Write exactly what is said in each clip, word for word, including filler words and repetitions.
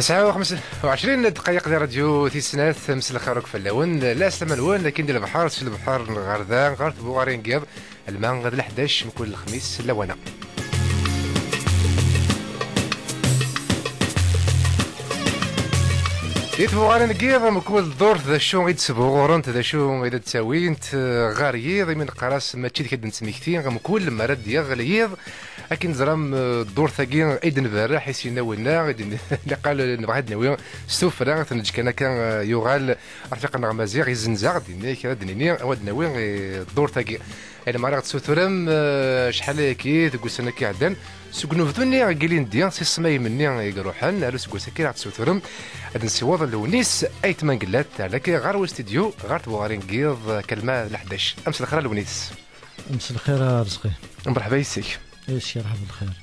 Tesɛa u xemsa u ɛecrin ddqayeq di radyu tis snat, mselxir akk fell-awen. La slama-nwen, akin di lebḥer, si lebḥer ɣer da, ɣer tbuɣarin n yiḍ, alma d leḥdac mkul lexmis lawan-a. Di tbuɣarin n yiḍ, mkul ddurt d acu i d-sbuɣurent, d acu i d-ttawint, eh, ɣer yiḍ, imi neqqar-as mačči d kra d-nettmekti, mkul mi ara d-yaɣel yiḍ. Akken teẓram, eh, ddurt-agi i d-nberreḥ i s-yenna winna, i d-niqal nebɣa ad d-nawi s tuffra, ad t-neǧǧ kan akka, eh, yuɣal rfiq-nneɣ Maziɣ, yezzenz-aɣ-d, yenna-yak ad d-nini, ad d-nawi, eh, ddurt-agi. Alamma ara ɣ-d-suturem, eh, acḥal ayagi deg ussan-agi iɛeddan, seg unebdu-nni i yilindi, si ṣṣmayem-nni i iruḥen, ar useggas-agi ara ɣ-d-suturem, ad nsiweḍ Lewnis Ayt Mengellat, ar daki ɣer ustidyu, ɣer tbuɣarin n yiḍ, kalma d leḥdac. Am s lxir a Lewnis. Mselxir a Rezqi. Mreḥba yes-k. Yes, yerḥeb lxir.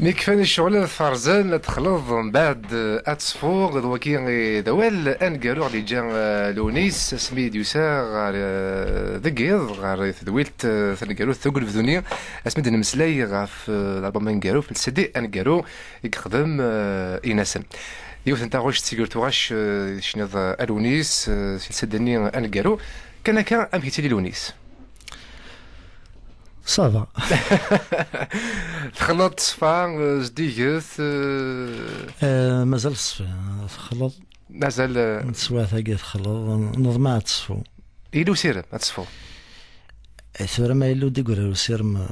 Mi kfan ccɣel ad t-ferzen, ad texleḍ, mbeɛd, eh, ad teṣfu, d wagi i d awal aneggaru ɣ-d-yeǧǧa, eh, Lewnis, asmi i d-yusa ɣer, eh, deg yiḍ, ɣer tedwilt, eh, taneggarut deg unebdu-nni, asmi d-nemmeslay ɣef, eh, lalbum aneggaru, f lsidi aneggaru i yexdem, eh, Inasen. Yiwet n taɣect seg ger tuɣac, eh, tecniḍ, eh, a Lewnis, eh, si lsidi-nni aneggaru. Kan akka, amek yettili Lewnis? Ça va. Texleḍ, teṣfa, eh, zdiget, eh, Eh, mazal teṣfi, eh, texleḍ. Mazal, eh, N teswiɛt-agi texleḍ, n-, neḍmeɛ ad teṣfu. Yella usirem ad teṣfu. Eh, tura ma yella ur d-igri usirem, eh,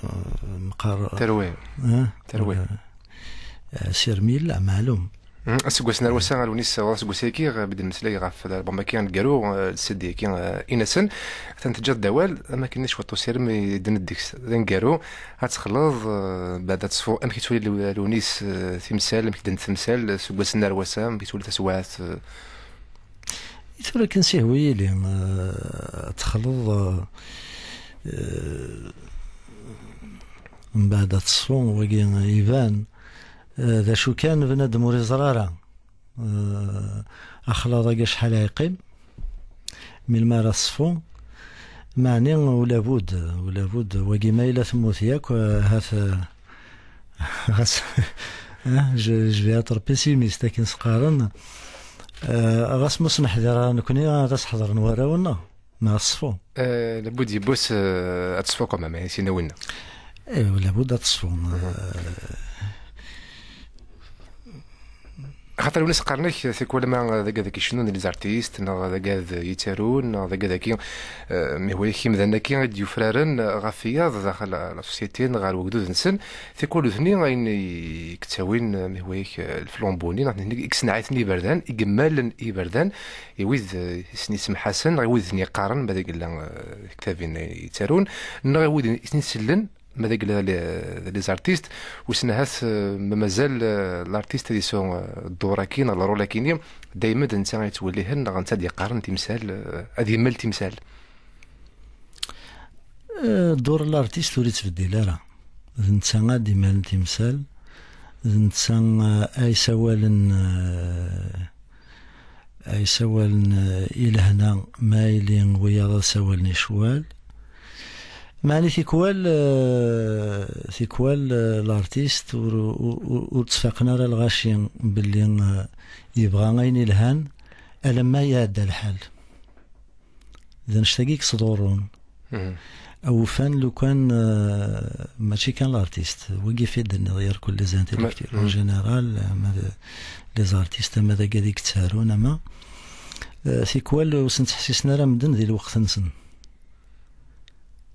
meqqar. Terwi. Eh? Terwi. Eh, asirem yella, meɛlum. Mhm. Aseggas n Arwasa, Lewnis, ɣur aseggas-agi, eh, bid nmeslay ɣef lalbum-agi aneggaru, eh, lsidi-agi, eh, Inasen. Atan teǧǧiḍ-d awal, am akken cwiṭ usirem i d-neddegs. D aneggaru, ad texleḍ, eh, mbeɛd ad teṣfu. Amek yettwali Lew-, Lewnis, eh, timsal, amek ddant temsal, eh, aseggas n Arwasa, amek yettwali taswiɛt, eh? Tura kan sihwi yili, eh, ad texleḍ, eh, eh, mbeɛd ad teṣfu, wagi iban, eh, d acu kan, bnadem ur iẓri ara. Eh, axlaḍ-agi acḥal ara yeqqim, melmi ara teṣfu? Meɛni ulabud, ulabud, wagi ma yella temmut yakk, eh, hat, eh, ɣas, eh, je, je vais être pessimiste, akken s-qqaren. Eh, ɣas ma ur s-neḥdiṛ ara nekni, ad as-ḥeḍren warraw-nneɣ. Neɣ ṣṣfu. Eh, labud yiwwas, eh, ad teṣfu quand même, eh, sina winna. Eh, labud ad teṣfu. Mhm. Eh, Axaṭer win i s-qqaren-ak, tikwal ma d agad-agi icennun, les artistes, neɣ d agad yettarun, neɣ d agad-agi, eh, mihwa-k imdanen-agi i d-yufraren ɣef wiyaḍ daxel la société neɣ ɣer wegdud-nsen, tikwal nutni ayen i yettawin, eh, mihwa-k, eh, le flambeau-nni, neɣ nutni i yessenɛiten iberdan, i yemmalen iberdan, i wid, eh, i sen-isemḥasen, i wid i sen-yeqqaren, ma d agella, eh, tektabin i yettarun, neɣ i wid i sen-isellen, ma d agella d les, d les artistes, wissen ahat, eh, ma mazal, eh, l'artiste ad yesɛu, eh, ddur-agi neɣ le rôle-agi-nni, daymen d netta ay yettwellihen neɣ netta ad yeqqaren timsal, eh, ad yemmel timsal. Eh, ddur n l'artiste ur yettbeddil ara. D netta ad d-immalen timsal, d netta, eh, ay sawalen, eh, ay sawalen, eh, i lehna, ma yili wiyaḍ ad sawalen i ccwal. Meɛni tikwal, eh, tikwal, eh, l'artiste ur, ur, ur, ur ttfaqen ara lɣaci belli, eh, yebɣa ayen ilhan alamma iɛedda lḥal. D annect-agi i yettḍurrun. Mhm. Awufan lukan, eh, mačči kan l'artiste, wagi fi d-nniḍ, yerkul les intellectuels en général, ama d les artistes, ama d agad i yettarun, ama, eh, tikwal ur sen-ttḥessisen ara medden di lweqt-nsen.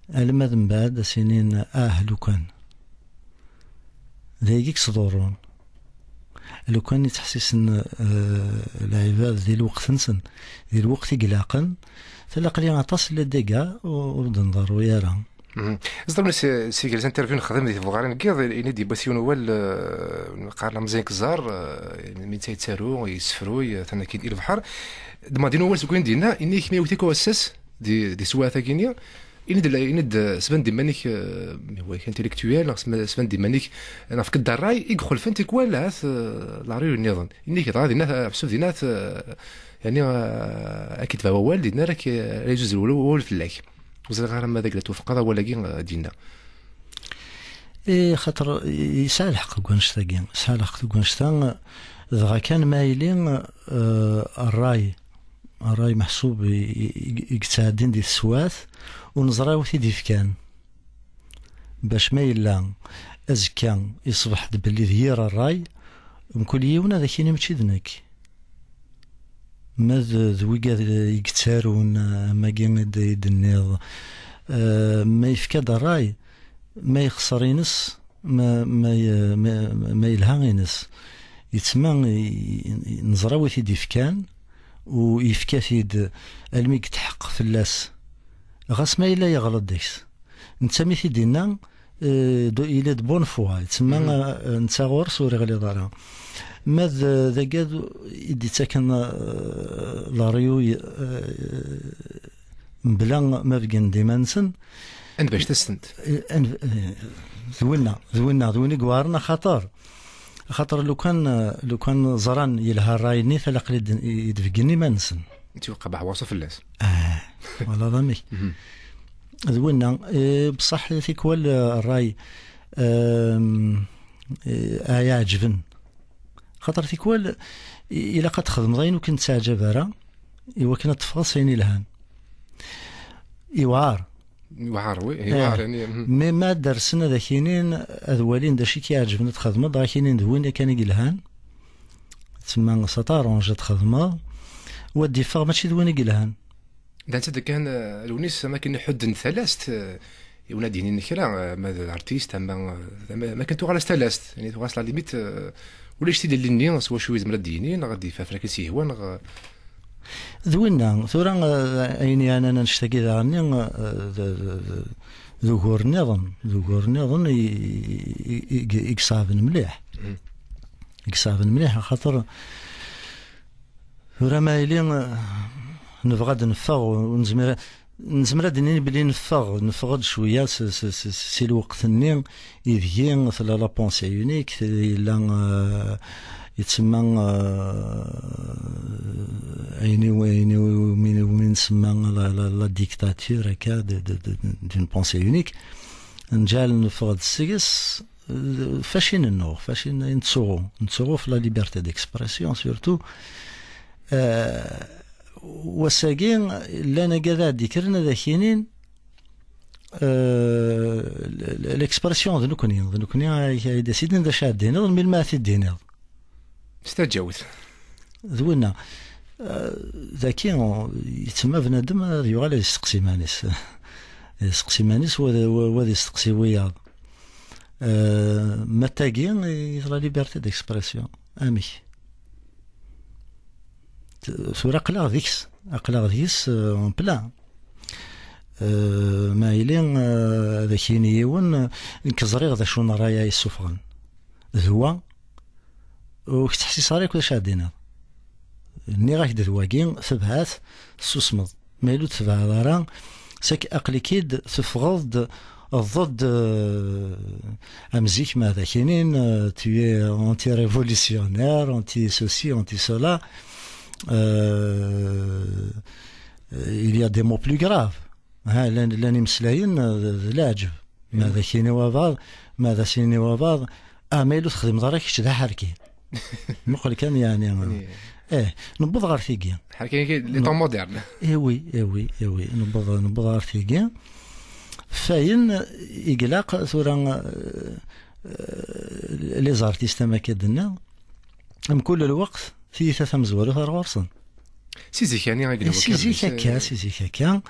Alma d mbeɛd ad s-inin ah lukan. D ayagi i yettḍurrun. Lukan i ttḥessisen, eh, lɛibad di lweqt-nsen, di lweqt i ilaqen, tella aql-i aṭas n les dégâts ur, ur d-nḍerru ara. Mhm. Ẓer, si, si gar interview nexdem di tebɣarin n yiḍ, ini-d yiwwas yiwen wawal, eh, qqaren amẓiyen keẓar, eh, mi netta yettaru, yessefruy, eh, atan akkin i lebḥer. Demandin wawal seg wayen d-yenna, ini-k mi yewwet-ik wassas di, di teswiɛt-agi-nni, ini-d, ini-d, eh, sban-d iman-ik, eh, mi huwa intellectuel, neɣ sma-, sban-d iman-ik, neɣ fk-d ṛṛay i ixulfen tikwal ahat, eh, leṛyuy nniḍen. Ini-k dɣa dinna, ḥsub dinna, eh, yani, eh, ad k-itbeɛ wawal, dinna ara k-, ara yezzuzel wawal fell-ak. Ur ẓriɣ ara ma d agla twefqeḍ awal-agi, eh, d-yenna. Eh, xaṭer, eh, yesɛa lḥeqq deg wanect-agi. Yesɛa lḥeqq deg wanect-a, dɣa kan ma yili, eh, ṛṛay, ṛṛay meḥsub i, i, i, i yettɛeddin di teswiɛt, ur neẓri wi t-id-ifkan. Bac ma yella azekka iṣbeḥ-d belli d yir ṛṛay, mkul yiwen ad ak-yini mačči d nekk. Ma d, d wigad i yettarun, eh, am wagi i d-, i d-tenniḍ, eh, ma yefka-d ṛṛay, ma yexṣer ines, ma, ma, ma, ma yelha ines. Yettma i, i, neẓra wi t-id-ifkan, u yefka-t-id almi yetḥeqq fell-as. Ɣas ma yella yeɣleḍ deg-s. Netta mi t-id-yenna, eh, do-, il est de bonne foi. Yettma, eh, netta ɣur-s ur iɣliḍ ara. Ma d, d agad i d-ittaken, eh, leṛyuy, eh, mebla ma beggen-d iman-nsen. Anbac tasent. Eh, an-, eh, d winna, d winna, d win i iweɛren axaṭer. Axaṭer lukan, eh, lukan ẓran yelha ṛṛay-nni, talaqli d-, i d-beggen iman-nsen. Tiwqqa baḥwaṣu fell-as. Ah, voilà, d amek. D winna, eh, bṣaḥ tikwal, eh, ṛṛay, ehm, eh, ay ɛeǧben. Xaṭer tikwal, i-, ilaq ad txedmeḍ ayen ur ken-ttaɛǧab ara, i wakken ad teffɣeḍ s ayen ilhan. Iwɛar. Iwɛar, oui, eh, iwɛar, yani, mhm. Mais ma ad d-rsen ad ak-inin, ad walin d acu i k-iɛeǧben ad txedmeḍ, ad ak-inin d win kan i yelhan. Tsemma ça t'arrange ad txedmeḍ, wa d-iffeɣ mačči d win i yelhan. D netta kan, eh, Lewnis, am akken iḥudden talast, eh, i wen ad d-yinin kra, eh, ma d artiste, ama, eh, ama, ma kan tuɣal-as talast, yani tuɣal-as la limite, eh, ulac tilelli-nni s wacu yezmer ad d-yini, neɣ ad d-yeffer fell-ak akken s-yehwa, neɣ, eh, d winna, tura, eh, ayen yeɛnan annect-agi daɣen-nni, eh, d, d, d, d ugur nniḍen, d ugur nniḍen i, i, i, i, i iṣeɛben mliḥ. Mhm. I iṣeɛben mliḥ, axaṭer tura ma yili, eh, nebɣa ad neffeɣ, ur nezmir, nezmer ad d-nini belli neffeɣ, neffeɣ-d cwiya s, s, s, s, si lweqt-nni ideg tella la pensée unique, yella, eh, yettsemma, eh, ayen i, ayen i, umi, umi nsemma la, la, la dictature, akka, de, de, de, d'une pensée unique. Nǧal neffeɣ-d seg-s, eh, fac i nennuɣ, fac i n-, i nettsuɣu. Nettsuɣu f la liberté d'expression, surtout. Eh, wass-agi, llan agad ad d-ikkren ad ak-inin, eh, l-, l-, l'expression d nekkni, d nekkni ay, ay d as-inin d acu ad d-tiniḍ, melmi ad t-id-tiniḍ. S taǧawt. D winna. Eh, daki, yettma bnadem ad yuɣal ad yesteqsi iman-is. Yesteqsi iman-is, wa d, wa, wa d yesteqsi wiyaḍ. Eh, ma tagi, i la liberté d'expression. Amek? T-, tura aql-aɣ deg-s, aql-aɣ deg-s, eh, en plein. Eh, ma yili, eh, ad ak-yini yiwen, eh, nekk ẓriɣ d acu n ṛṛay ay yessufɣen. D wa, ur k-ttḥessiseɣ ara akk d acu ad d-tiniḍ. Nniɣ-ak-d d wagi, tebɛat, tessusmeḍ. Ma yella ur tebɛeḍ ara, sak aql-ik-id teffɣeḍ-d, tewwḍeḍ-d, eh, am zik ma ad ak-inin, eh, tu es anti-révolutionnaire, anti-ceci, anti-cela. Eh, il y a des mots plus graves. Ha, llan, llan imeslayen, eh, d, d leɛǧeb. Ma ad ak-yini wabaḍ, ma ad as-yini wabaḍ, ah, ma yella ur texdimeḍ ara kečč d aḥerki. Muqel kan, yeɛni. Eh, newweḍ ɣer tigi. Ḥerki, les temps modernes. Eh oui, eh oui, eh oui. Newweḍ, newweḍ ɣer tigi. Fayen i ilaq tura, eh, eh, les artistes, am akka d-nniɣ, mkul lweqt tiyita tamezwarut ar ɣur-sen. Si zik, yani, i yella si zik akka, si zik akka.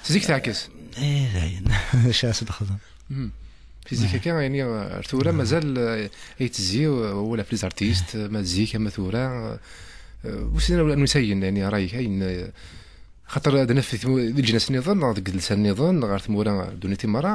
Si zik teɛkes. Eh, dayen. Acu ara s-nexdem? Mhm. Fi zik akka, yani, ar tura mazal, eh, yettezzi, eh, wala ɣef les artistes, ma d zik ama tura, eh, wissen anwa i s-ayen, yani, ṛṛay-ik, ayen, eh, xaṭer ad naf di tmu-, di leǧnas nniḍen, neɣ deg idelsan nniḍen, neɣ ɣer tmura n ddunit i merra,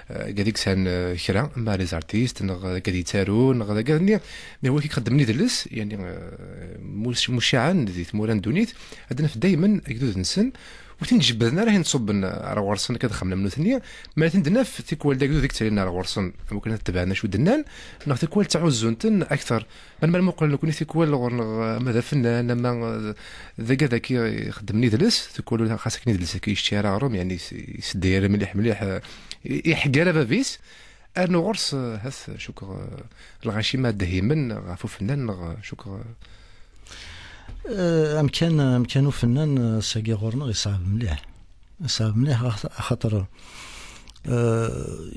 eh, agad i yesɛan, eh, kra, ma les artistes, neɣ agad yettarun, neɣ agad-nni, mi hwa k-ixeddmen idles, yani, eh, mus-, mucaɛen di tmura n ddunit, ad naf daymen agdud-nsen, ur ten-id-jebbden ara, hin ṣubben ar ɣur-sen akka d xemla am nutni, ma ad ten-d-naf tikwal d agdud i yettalin ar ɣur-sen, am wakken ad tebɛen acu d-nnan, neɣ tikwal ttɛuzzun-ten akter. Ma nmal muqel nekni tikwal ɣur-neɣ, ama d afennan, ama d agad-agi ixeddmen idles, tikwal ur xas akken idles-agi yečči ara aɣrum, yani yesdayir mliḥ mliḥ, eh, i-, iḥegger a bab-is, arnu ɣur-s, eh, hat, cukkeɣ, eh, lɣaci ma dehhimen ɣef ufennan, neɣ, eh, cukkeɣ, eh, Eh, amkan, amkan ufennan, eh, sagi ɣur-neɣ yeṣɛeb mliḥ. Yeṣɛeb mliḥ, ax-, axaṭer, eh,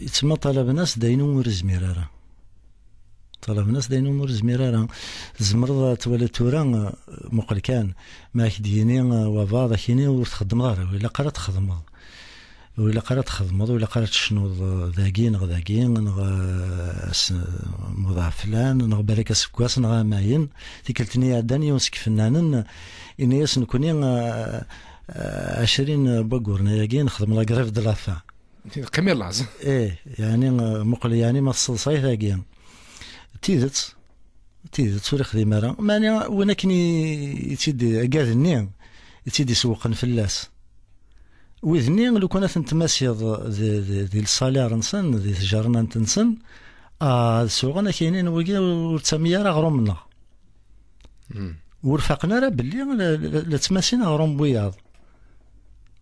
yettma ṭalaben-as d ayen ur izmir ara. Ṭalaben-as d ayen ur izmir ara. Tzemreḍ ad twaliḍ tura, eh, muqel kan, ma ak-d-yini, eh, wabɛaḍ, ak-yini ur txeddmeḍ ara, ur ilaq ara txedmeḍ. Ur ilaq ara txedmeḍ, ur ilaq ara tecnuḍ, eh, dagi neɣ dagi, neɣ, eh, s-, muḍeɛ flan, neɣ balak aseggas, neɣ amayen. Tikkelt-nni iɛeddan, yiwen seg ifennanen, ini-as nekni, eh, eh, ɛecrin n wagguren ayagi nexdem la grève de la faim. Qqim i laẓ. Ih, yeɛni, eh, muqel yeɛni ma tseḍsay tagi. D tidet, d tidet ur ixdim ara. Meɛna win akken i, i tt-id, agad-nni, i tt-id-isewqen fell-as. Wid-nni, lukan ad ten-tmasiḍ di, di, di lsalaire-nsen, di tjernant-nsen, ah, ad suɣen ak-inin wigi ur ttami ara aɣrum-nneɣ. Hmm. Ur faqen ara belli la, la, la ttmasin aɣrum n wiyaḍ.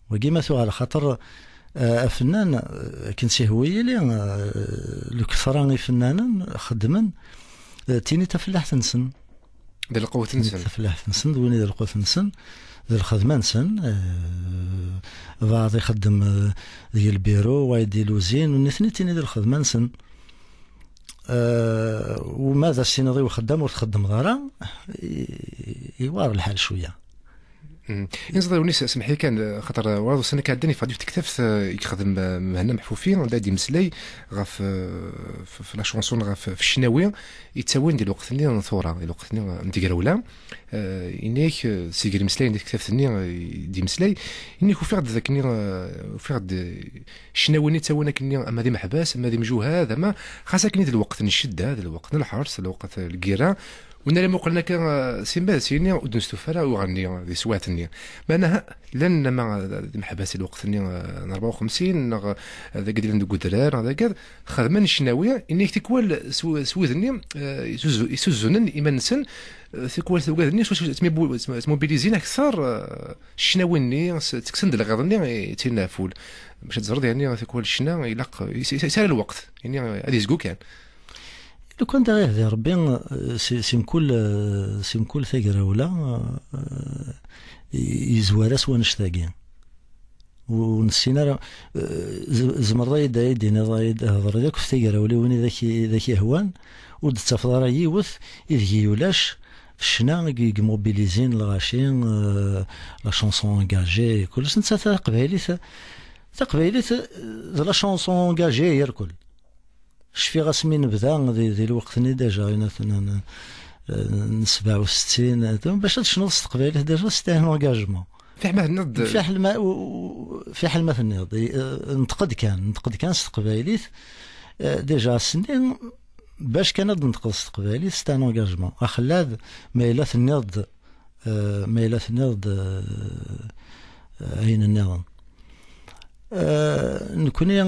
Wagi ma tuɣal, xaṭer, eh, afennan, eh, akken s-ihwa yili, eh, lketṛa ifennanen xeddmen, eh, tini tafellaḥt-nsen. D lqut-nsen. Tafellaḥt-nsen, d win i d lqut-nsen, d lxedma-nsen, eh, baɛḍ ixeddem, eh, deg lbiru, wayeḍ di luzin, nitni tini d lxedma-nsen. Eh, uma d as-tiniḍ i uxeddam ur txeddmeḍ ara, i-, iwar lḥal cwiya. Mm. Inẓeḍ-, Lewnis, semḥ-iyi kan, xaṭer, eh, wayeḍ ussan-a iɛeddan yeffeɣ-d yiwet tektabt, eh, i yexdem, eh, Mhenna Meḥfufi, anda i d-yemmeslay ɣef, eh, f-, f-, la chanson, ɣef, f ccnawi yettawin di lweqt-nni n tura, di lweqt-nni n tegrawla. Eh, ini-ak, eh, seg imeslayen di tektabt-nni, eh, i d-yemmeslay, ini-ak ufiɣ-d d akken, eh, ufiɣ-d, eh, ccnawi-nni ttawin akken, ama d imeḥbas, ama d imjuhad, ama xas akken d lweqt n ccedda, d lweqt n lḥers, d lweqt n lgirra, win ara imuqlen akka, eh, simmal s yini ur d-nestufa ara uɣenni di teswiɛt-nni. Meɛna ha, llan ama d imeḥbas di lweqt-nni, eh, n rebɛa u xemsin, neɣ, eh, d agad yellan deg udrar, neɣ d agad, xedmen ccnawi, ini-ak tikwal s w-, s wid-nni, eh, isuzu-, isuzunen iman-nsen, eh, tikwal tugad-nni s wacu ttmibu-, ttm-, ttmobilizin akter, eh, ccnawi-nni, s-, ttekksen-d lɣiḍ-nni i ttinin ɣef wul. Bac ad teẓreḍ, yani, tikwal ccna ilaq, is-, is-, isɛa lweqt, yani, ad yezgu kan. Lukan d aɣ-ihdi Rebbi, eh, si, si mkul, eh, si mkul tagrawla, eh, i-, yezwar-as wanect-agi. Ur nessin ara, eh, z-, tzemreḍ ad yi-d-, ad yi-d-tiniḍ, ad yi-d-, hedreḍ akk tagrawliwin i d ak-, i d ak-ihwan, ur d-tettafeḍ ara yiwet ideg i ulac ccna i, i ymobilizin lɣaci, eh, la chanson engagée, kullec. Netta taqbaylit, taqbaylit, eh, d la chanson engagée irkul. Cfiɣ asmi nebda di, di lweqt-nni déjà, n, n, n, n sebɛa u settin, bac ad tecnuḍ s teqbaylit déjà, c'est un engagement. Fiḥel ma tenniḍ-d. Fiḥel ma, u-, u-, fiḥel ma tenniḍ, i, eh, nṭeq-d kan, nṭeq-d kan s teqbaylit, eh, déjà ass-nni, bac kan ad d-nṭeqeḍ s teqbaylit, c'est un engagement. Axellad, ma yella tenniḍ-d, eh, ma yella tenniḍ-d, eh, ayen nniḍen. Eh, nekni, eh,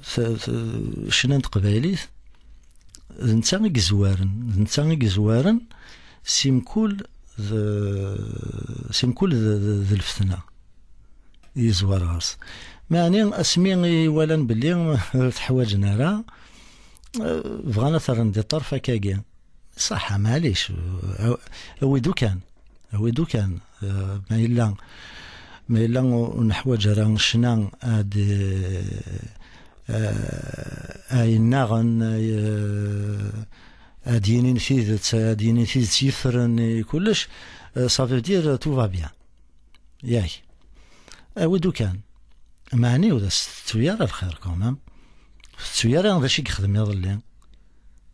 t-, t-, ccna n teqbaylit, d netta i yezwaren, d netta i yezwaren si mkul d, si mkul d, d, d lfetna i yezwar ɣer-s. Meɛni asmi i walan belli ur t-ḥwaǧen ara, eh, bɣan ad t-rren di ṭṭerf akkagi. Ṣaḥa, maɛlic, aw-, awi-d ukan, awi-d ukan, eh, ma yella, ma yella ur, ur neḥwaǧ ara ccna ad, eh, eh, ay nnaɣen, ay, eh, ad yinin tidet, ad yinin tidet yeffren i kullec, eh, ça veut dire tout va bien. Yak. Awi-d ukan. Meɛni ur as-tettu ara lxir quand même. Ur tettu ara d acu i yexdem iḍelli.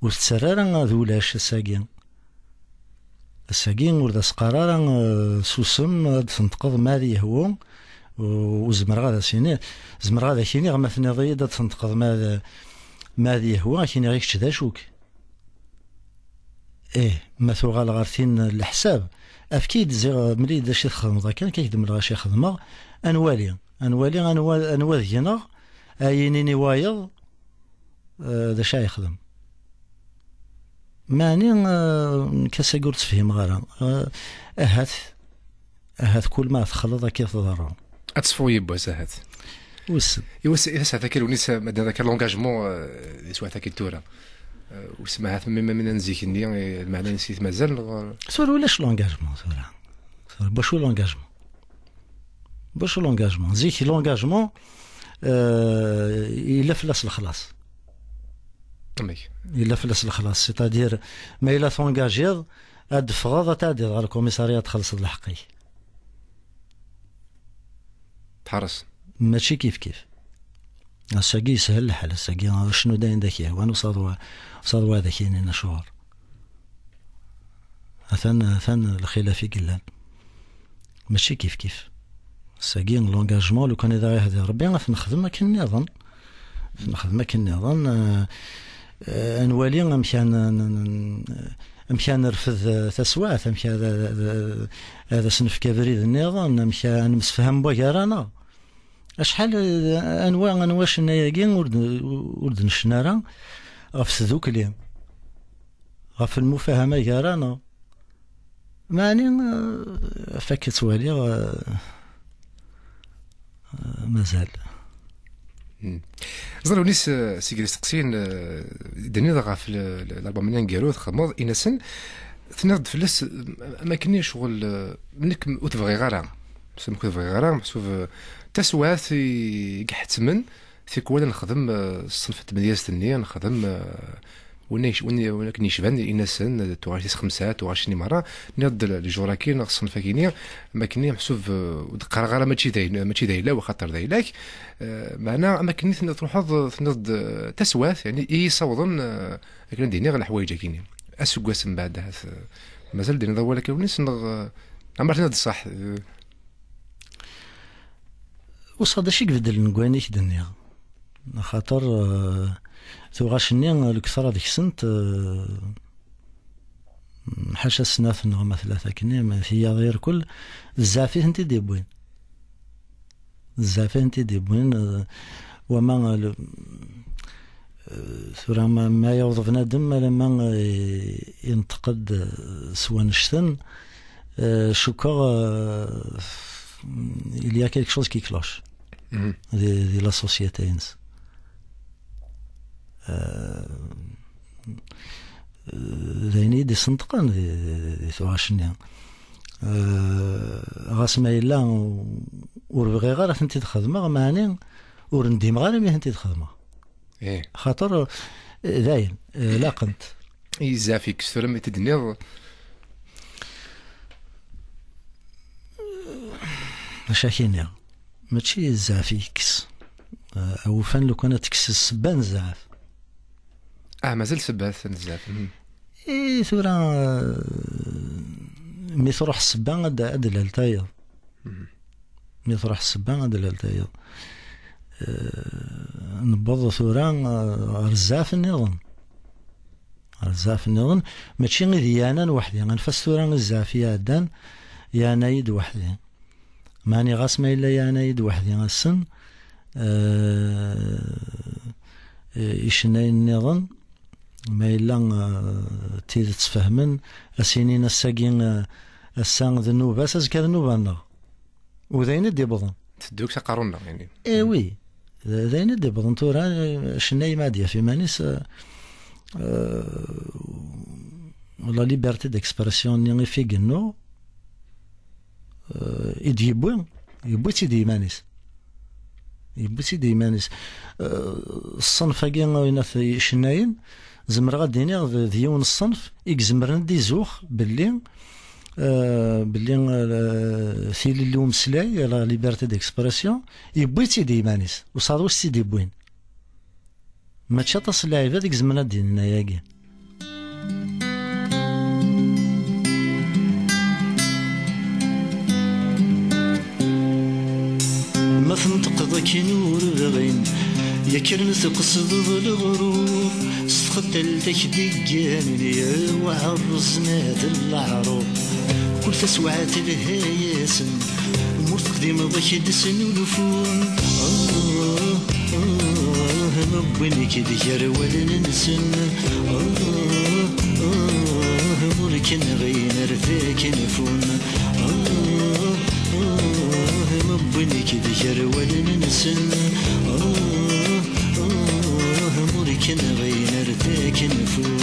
Ur tettarra ara d ulac ass-agi. Ass-agi ur d as-qqar ara, eh, susem, ad d-tenṭqeḍ ma ad yehwu. U-, ur zemreɣ ad as-iniɣ, zemreɣ ad ak-iniɣ ma tenniḍ-iyi-d ad d-tenṭqeḍ ma ad, ma ad yehwu, ad k-iniɣ i kečč d acu-k. Ih, ma tuɣal ɣer tin n leḥsab, efk-iyi-d ziɣ, mel-iyi-d d acu i txedmeḍ akken, akka k-d-mleɣ acu i xedmeɣ, ad nwali, ad nwali anwa, anwa deg-neɣ ay yinin i wayeḍ, eh, d acu ara yexdem. Meɛni, eh, nekk ass-agi ur tt-fhimeɣ ara. Eh, ahat, ahat kul ma texleḍ akka i tḍerru. Ad tesfuḍ yiwwas, ahat. Wissen. Iwas, i tasɛa-agi n Lewnis, ma d-nniḍ akka l'engagement, eh, di teswiɛt-agi n tura. Eh, wissen ma ahat ma, ma, ma n zik-nni, eh, lmeɛna-ines i t-mazal, neɣ? Tura ulac l'engagement, tura. Tura, bacu l'engagement? Bacu l'engagement? Zik l'engagement, eh, yella fell-as lexlaṣ. Amek? Yella fell-as lexlaṣ, c'est-à-dire, ma yella t'engagiḍ, ad d-teffɣeḍ, ad tɛeddiḍ ɣer lkumisarya, ad txellṣeḍ lḥeqq-ik. Tḥeṛṛes. Mačči kif kif. Ass-agi yeshel lḥal, ass-agi acnu d ayen d ak-yehwan, usaḍ wa, usaḍ wa ad ak-yinin acuɣer. Atan, atan lxilaf i yellan. Mačči kif kif. Ass-agi, l'engagement, lukan i d aɣ-ihdi Rebbi, ad t-nexdem akken nniḍen. Ad t-nexdem akken nniḍen, eh, eh, ad nwali amek ad n-, n-, n-, amek ad nerfed, eh, taswiɛt, amek ad, ad, ad, ad as-nefk abrid nniḍen, amek ad nemsefham wagar-aneɣ. Acḥal, eh, anwa, anwa cenna-agi ur d-, ur d-necna ara ɣef tdukli, ɣef lmufahama gar-aneɣ? Meɛni, eh, ɣef akka ttwaliɣ, eh, eh, mazal. Hmm. Ẓer Lewnis, eh, seg isteqsiyen, eh, d-tenniḍ ɣef l-, l-, l'album-nni aneggaru txedmeḍ, in-asen, tenniḍ-d fell-as, eh, am akken ccɣel, eh, nekk ur t-bɣiɣ ara. Meḥsub ur t-bɣiɣ ara, meḥsub, eh, taswiɛt i, i iḥettmen, tikwal ad nexdem, eh, ṣṣenf n tmedyazt-nni, ad nexdem, eh, win ay-, win, win akken yecban in-asen, eh, tuɣac tis xemsa, tuɣac-nni merra, nniḍ-d l-, lejur-agi neɣ ṣṣenf-agi-nni, am akken meḥsub, eh, ur d-qqareɣ ara mačči d ayen, mačči d ayla-w, axaṭer d ayla-k, eh, meɛna am akken tenniḍ, truḥeḍ, eh, tenniḍ-d, eh, taswiɛt, yeɛni, i yi-ssawḍen, eh, akken ad d-iniɣ leḥwayeǧ-agi-nni. Aseggas mbeɛd, ahat, eh, mazal d-tiniḍ awal akka Lewnis, neɣ, eh, amer tenniḍ-d ṣṣeḥ, eh? Usaḍ d acu i ibeddlen deg wayen i k-d-nniɣ. Axaṭer, eh, tuɣac-nni, lektra deg-sent, eh, ḥaca snat neɣ ma tlata akken, ma tiyaḍ irkel, d zzɛaf i tent-id-yewwin. D zzɛaf i tent-id-yewwin, eh, wama, eh, le-, eh, tura ma, ma yaweḍ bnadem, alamma, eh, yenṭeq-d, eh, s wannect-en, eh, cukkeɣ, eh, il y a quelque chose qui cloche. Mhm. Di, di la société-ines. Eh, d ayen i yi-d-isenṭqen di, di, di tuɣac-nni. Eh, ɣas ma yella ur bɣiɣ ara ad tent-id-xedmeɣ, meɛni ur ndimeɣ ara mi tent-id-xedmeɣ. Ih. Xaṭer, eh, d ayen, eh, laqent. I zzɛaf ikkes tura mi t-id-tenniḍ? Maca kini, mačči zzɛaf ikkes. Eh, awufan lukan ad tekkes ssebba n zzɛaf. Ah, mazal ssebba n zzɛaf. Mhm. I tura, eh, mi truḥ ssebba ad, ad d-lal tayeḍ. Mhm. Mi truḥ ssebba ad d-lal tayeḍ. Eh, newweḍ tura, eh, ɣer zzɛaf nniḍen. Ɣer zzɛaf nniḍen, mačči i d-yeɛnan weḥd-i. Anef-as tura i zzɛaf i iɛeddan, yeɛna-yi-d weḥd-i. Meɛni ɣas ma yella yeɛna-yi-d weḥd-i assen, eh, icennayen nniḍen, ma yella, eh, d tidet fehmen, a s-inin ass-agi, eh, ass-a d nnuba-s, azekka d nnuba-nneɣ. U d ayen i d-iwwḍen. Tedduks aqerru-nneɣ, yani. Eh oui, d, d ayen i d-iwwḍen tura, eh, acennay ma ad yaf iman-is, eh, eh, la liberté d'expression-nni i f-igennu, eh, i d-yewwi, yewwi-tt-id i yiman-is. Yewwi-tt-id i yiman-is. Eh, ṣṣenf-agi, inat icennayen, zemreɣ ad d-iniɣ d, d yiwen ṣṣenf i izemren ad d-izux belli, eh, belli, eh, tilelli umeslay, la liberté d'expression, yewwi-tt-id i yiman-is, ur tesɛiḍ wi s-tt-id-yewwin. Mačči aṭas n lɛibad i izemren ad d-inin ayagi. Ma tenṭeqeḍ akken ur bɣin, yakan tqesdeḍ leɣrur, s txeddalt ak-d-igganen, ya waɛer ẓnad n leɛrur. Kul taswiɛt telha-yasen, ma ur teqdimeḍ ad k-id-snulfun. Ah, ah, ma wwin-k-id gar wallen-nsen. Ah, ah, ma ur k-nɣin ar takenfun. Ah, ah, ma wwin-k-id gar wallen-nsen. Ah, ah, ma ur k-nɣin ar takenfun.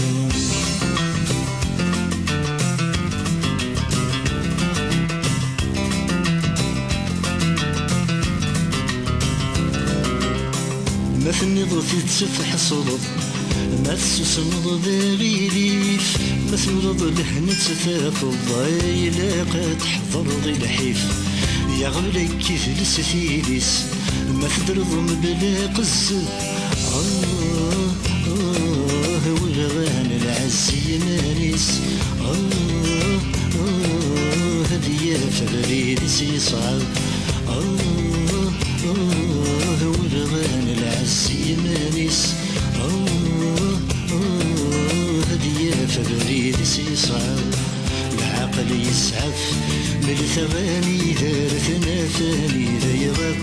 Ma tenniḍ tidet tḥesleḍ, ma tessusmeḍ d aɣilif, ma tnuleḍ lehna tafeḍ, ilaq ad teḥḍreḍ i lḥif. Yaɣ bla k-idles tidis, ma tedreḍ mebla qezzeb. Ah, ah, webɣan lɛezz i yiman-is. Ah, ah, ad yaf abrid-is yeṣɛeb. Ah, ah, webɣan lɛezz i yiman-is. Ah, ah, ad yaf abrid-is yeṣɛeb. Lɛaqel yesɛef, mel taɣani dar tnafa-nni d ayɣer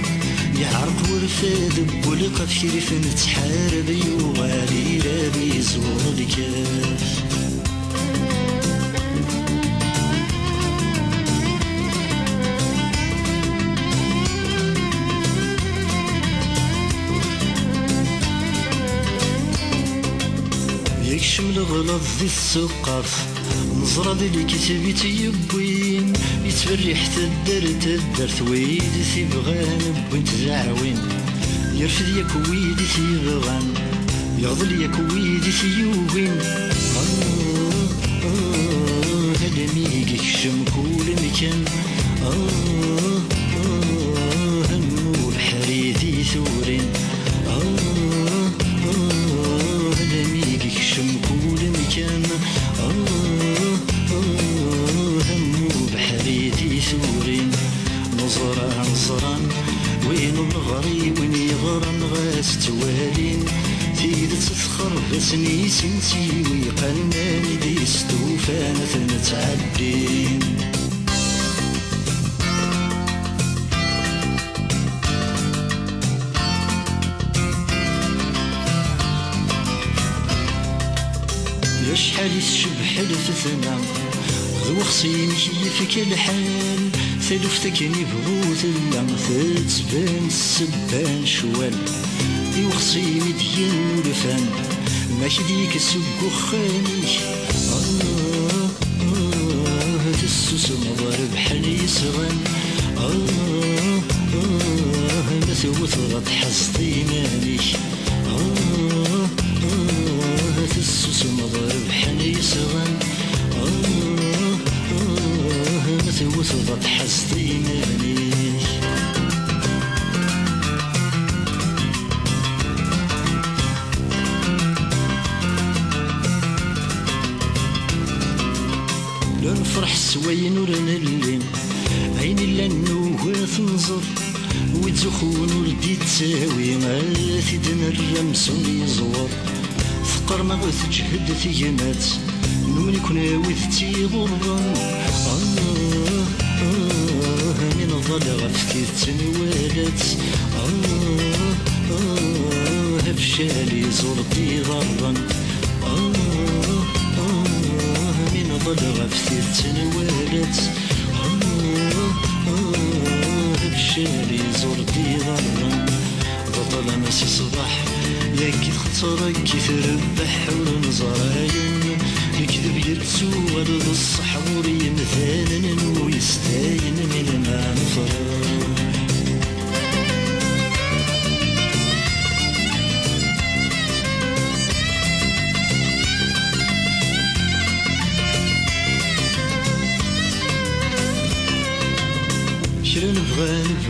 yeɛreq wurfad n wul ɣef krif nettḥareb, yuɣal irab iẓur lkaf. Yekcem leɣlaḍ di tseqqart, neẓra di lekteb i tt-yewwin, yettberriḥ taddart taddart, wid t-ibɣan wwin-t d aɛwin. Yerfed yakk wid i t-yebɣan, yeɣḍel yakk wid i t-yugin. Ah, ah, almi i yekcem kul mkan. Ah, ah, am ubeḥri di turin. Ah, ah, almi i yekcem kul mkan. Ah, ah, am ubeḥri di turin. Neẓra, neẓran win ur neɣri, win yeɣran ɣas ttwalin. Tidet txerreb-asen i sin siwi, qqnen-d istufan ad ten-ttɛeddin. Acḥal i tcebbeḥ lfetna, d wexṣim i k-yefka lḥal. Taluft akken ibɣu tella, tettban ssebba n ccwal. I wexṣim i d-yennulfan, ma k-d-yekkes seg uxxam-ik. Ah, ah, tessusmeḍ rebḥen yesɣan. Ah, ah, ma tewteḍ ad tḥazeḍ iman-ik. Ah, ah, tessusmeḍ rebḥen yesɣan. Ah, ah, ma tewteḍ ad tḥazeḍ iman-ik. La nefreḥ s wayen ur nelli, ayen illan nugi ad t-nẓer. Wi ttzuxxun ur d-ittawi, ad t-id-nerr amzun yeẓwer. Teqqar ma teǧhed tegmat, nwen-iken wid tt-iḍurren. Ah, ah, mi nḍall ɣef tidet nwala-tt. Ah, ah, afcal iẓur-d iḍarren. Ah, ah, mi nḍall ɣef tidet nwala-tt. Ah, ah, afcal iẓur-d iḍarren. D ṭṭlam si ṣṣbeḥ, yagi txetter, yagi trebbeḥ, ur neẓri ayen. Lekdeb yettuɣal d ṣṣeḥ ɣur yimdanen, n uyesdayen mi lma nefreḥ.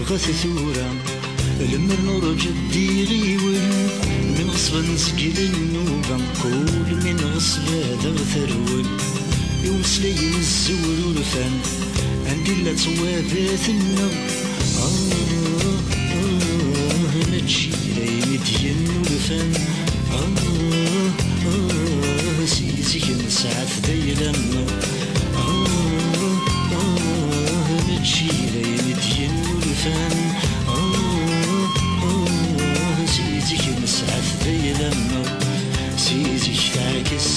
Ɣef tura, lemmer nurǧa d iɣiwel, mi nɣeṣben seg ilen nnuba, kul mi nɣeṣb ad aɣ-terwel. I umeslay n zzwer urfan, anda illa ttwabat-nneɣ? Ah, ah, mačči d ayen i d-yennulfan. Ah, ah, si zik nesɛa-t d ayla-nneɣ. Ah, ah, mačči d ayen i d-yennulfan. Ah, ah, si zik nesɛa-t d ayla-nneɣ. Si zik teɛkes,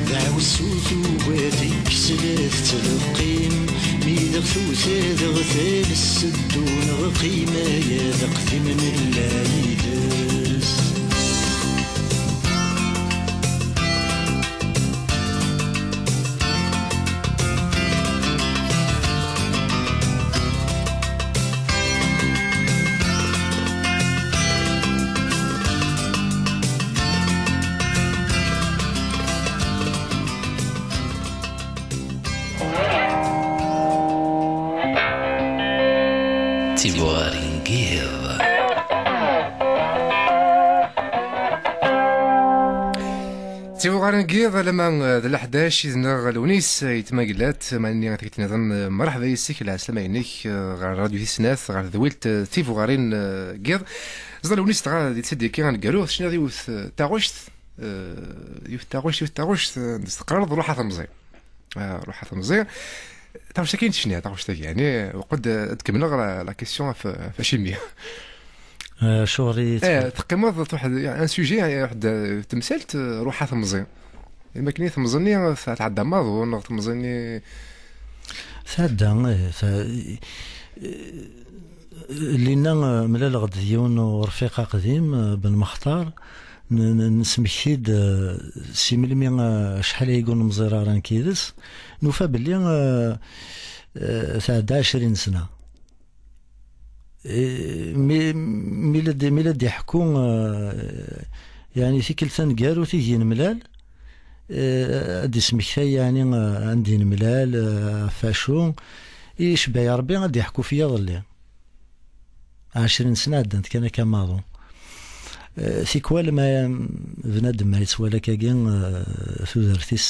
d aɛwessu tuga tekkes la tettleqqim. Mi d aɣ-tewta d aɣ-tales seddu neɣ qima, ad aqdim nella yid-s. Tibuɣarin n yiḍ. Tibuɣarin n yiḍ, alama d leḥdac, yid-neɣ Lewnis Ayt Magellat, mani ad k-nniḍen, mreḥba yes-k, lɛeslama-inek, ɣer Radyu Tis Snat, ɣer tedwilt Tibuɣarin n yiḍ. Ẓer Lewnis, dɣa di tseddi-agi aneggaru, tecniḍ yiwet taɣect, eh, yiwet taɣect, yiwet taɣect, eh, teqqareḍ ruḥ a temẓi. Ah, ruḥ a temẓi. Taɣect-agi n tecniḍ, taɣect-agi, yani, uqed, eh, ad kemmleɣ la, la question ɣef, ɣef acimi. Eh, acuɣer i Eh, teqqimeḍ ɣef waḥed, un sujet, yani, waḥed, eh, temsalt, eh, ruḥ a temẓi. Imi akken i temẓi-nni, eh, tɛedda maḍu, neɣ temẓi-nni? Tɛedda, eh, ta-, eh, Llinna, eh, mlaleɣ-d d yiwen urfiq aqdim, eh, Ben Mextar, n-, n-, nesmekti-d, eh, si melmi, eh, acḥal ayagi ur nemẓir ara nekk yid-s, nufa belli, eh, eh, tɛedda ɛecrin sna. Eh, mi, mi la d-, mi la d-iḥekku, eh, yeɛni tikkelt taneggarut i d-yenmlal, eh, ad d-ismektay yeɛni, eh, anda i nemlal, eh, ɣef wacu, icebba-yi Rebbi ad d-iḥekku f yiḍelli. Ɛecrin sna ɛeddant kan akka maḍu. Eh, tikwal ma bnadem ma yettwali akkagi, eh, tudert-is,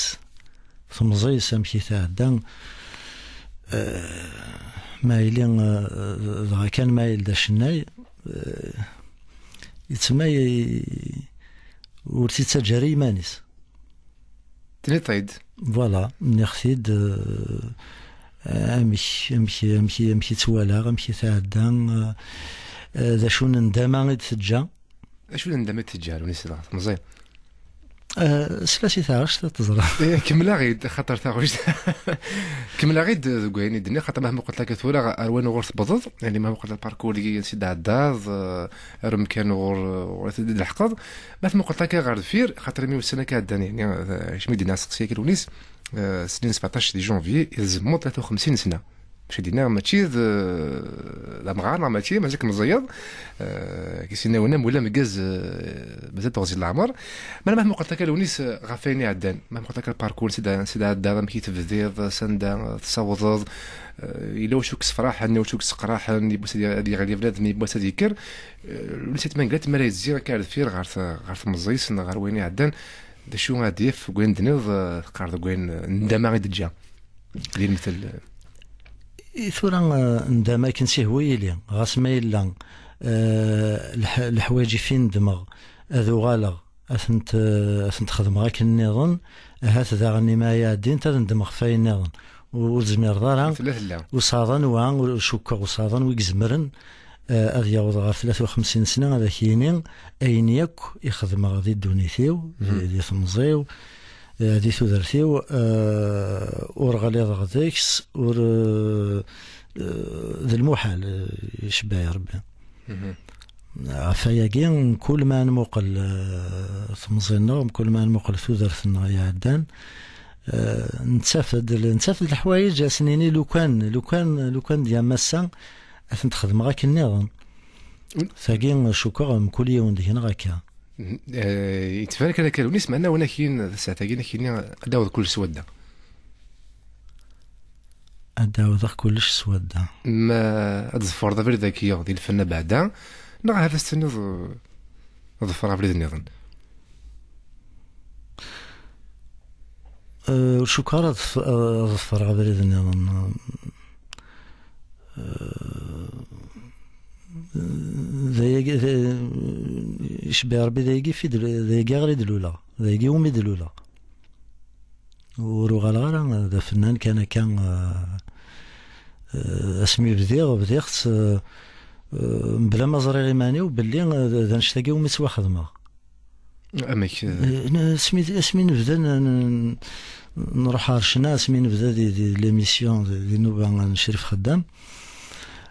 temẓi-s amek i tɛedda, eh, ma yili, eh, dɣa kan ma yili d acennay, eh, yettma-, ur t-ittaǧǧa ara i yiman-is. Tenniḍ-t-id. Voilà, nniɣ-t-id, eh, amek, amek, amek, amek i tt-walaɣ, amek i tɛedda, eh, eh, d acu n ndama i d-teǧǧa. Acu n ndama i d-teǧǧa, Lewnis, dɣa temẓi? Eh, sla si taɣect, ad teẓreḍ. Eh, kemmel-aɣ-id, xaṭer taɣect. Kemmel-aɣ-id deg wayen i d-nniɣ, xaṭer ma tmuqleḍ akka tura ar wayen uɣur tewwḍeḍ, yani ma tmuqleḍ parcours-agi ansi d-tɛeddaḍ, eh, ar umkan uɣur, uɣur i d-tleḥqeḍ. Ma tmuqleḍ akka ɣer deffir, xaṭer imi ussan akka ɛeddan, yani, eh, kecmi d-yenna aseqsi-agi Lewnis, eh, snin sebɛeṭac di janvier, i tzemmeḍ tlata u xemsin sna. Mačči d-yenna, mačči d, d amɣar, neɣ mačči, mazal-k meẓẓiyeḍ, eh, ki s-yenna win am ula ameggaz, eh, mazal teɣzi n leɛmer. Ma, ma tmuqleḍ akka Lewnis, eh, ɣef wayen iɛeddan, ma tmuqleḍ akka lparkur, ansi d, ansi d-ɛeddaḍ, amek i tebdiḍ, s anda tessawḍeḍ, eh, yella wacu k-sefraḥen, wacu k-sseqraḥen, yiwwas ad, ad yeɣli bnadem, yiwwas ad yekker. Eh, Lewnis Ayt Mengellat, mi ara yezzi akka ar deffir ɣer t-, ɣer temẓi-s neɣ ɣer wayen iɛeddan, d acu ara d-yaf deg wayen d-tenniḍ, eh, teqqar deg wayen, eh, ndama i d-teǧǧa? Di lemtel. I tura, eh, ndama akken s ihwa yili, ɣas ma yella, eh, leḥ-, leḥwayeǧ i fi nedmeɣ, ad uɣaleɣ, ad tent, eh, ad tent-xedmeɣ akken nniḍen, ahat daɣen imi ara ɛeddint, ad ndmeɣ ɣef wayen nniḍen. Ur, ur tezmireḍ ara. Tella, tella. Usaḍan wa, ur cukkeɣ usaḍan wi izemren, eh, ad yaweḍ ɣer tlata u xemsin sna, ad ak-yini ayen yakk i xedmeɣ di ddunit-iw, di, di temẓi-w, eh, di tudert-iw, eh, ur ɣliḍeɣ deg-s, ur, eh, eh, d lmuḥal, eh, icebba-yi Rebbi. Ɣef wayagi, mkul ma nmuqel, eh, temẓi-nneɣ, mkul ma nmuqel tudert-nneɣ iɛeddan, eh, nettaf-d, nettaf-d leḥwayeǧ, ad s-nini lukan, lukan, lukan d yam ass-a, ad tent-xedmeɣ akken nniḍen. Tagi, cukkeɣ, mkul yiwen deg-neɣ akka. Eh, yettban kan akka Lewnis, meɛna win akin, tasaɛt-agi, akin, ad d-aweḍ kullec s wadda. Ad d-ɛawdeɣ kullec s wadda. Ma ad tḍefreḍ abrid-agi di lfenna beɛda, neɣ ahat ad s-tiniḍ, eh, ḍefreɣ abrid nniḍen? Eh, ur cukkeɣ ara ad ḍef-, ad ḍefreɣ abrid nniḍen. Eh, d ayagi, d, icebbeɛ Rebbi, d ayagi fi d-, d ayagi ɣer i d-luleɣ, d ayagi umi d-luleɣ. Ur uɣaleɣ ara d afennan kan akka, eh, eh, asmi bdiɣ, bdiɣ-tt, eh, eh, mebla ma ẓriɣ iman-iw belli, eh, d, d annect-agi umi ttwaxedmeɣ. Amek, eh? Eh, n-, asmi, asmi nebda n-, n-, nruḥ ɣer ccna, asmi nebda di, di l'émission, di, di nnuba n Crif Xeddam,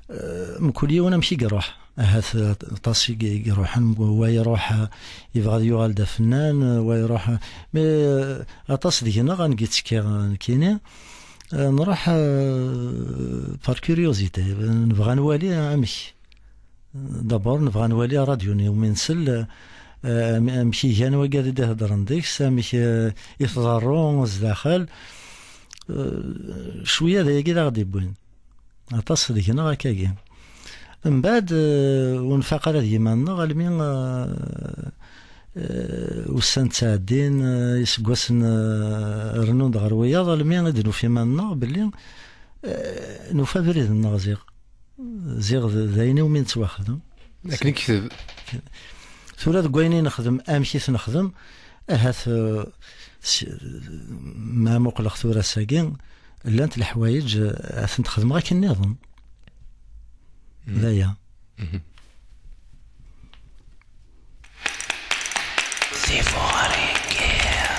eh, mkul yiwen amek i iruḥ. Ahat, eh, aṭas i i iruḥen, wa iruḥ, eh, yebɣa ad yuɣal d afennan, eh, wa iruḥ, eh, mais, eh, aṭas deg-neɣ, angi ttekkiɣ, eh, nekkini, eh, nruḥ, eh, par curiosité, eh, nebɣa nwali amek. D'abord, nebɣa nwali ṛṛadyu-nni umi nsell, eh, am-, amek i gan wigad i d-iheddren deg-s, amek, eh, i tḍerru zdaxel. Eh, cwiya d ayagi i d aɣ-d-iwwin. Aṭas deg-neɣ akkagi. Mbeɛd, eh, ur nfaq ara d yiman-nneɣ, almi, eh, eh, ussan ttɛeddin, eh, iseggasen, eh, rennun-d ɣer wiyaḍ, almi i d-nufi iman-nneɣ belli, eh, nufa abrid-nneɣ ziɣ. Ziɣ d, d ayen iwumi nettwaxdem. Akken i yekteb. Tura deg wayen i nexdem, amek i t-nexdem, ahat, eh, s-, ma muqleɣ tura ass-agi, llant leḥwayeǧ, eh, ad tent-xedmeɣ akken nniḍen. D aya. Tibuɣarin n yiḍ.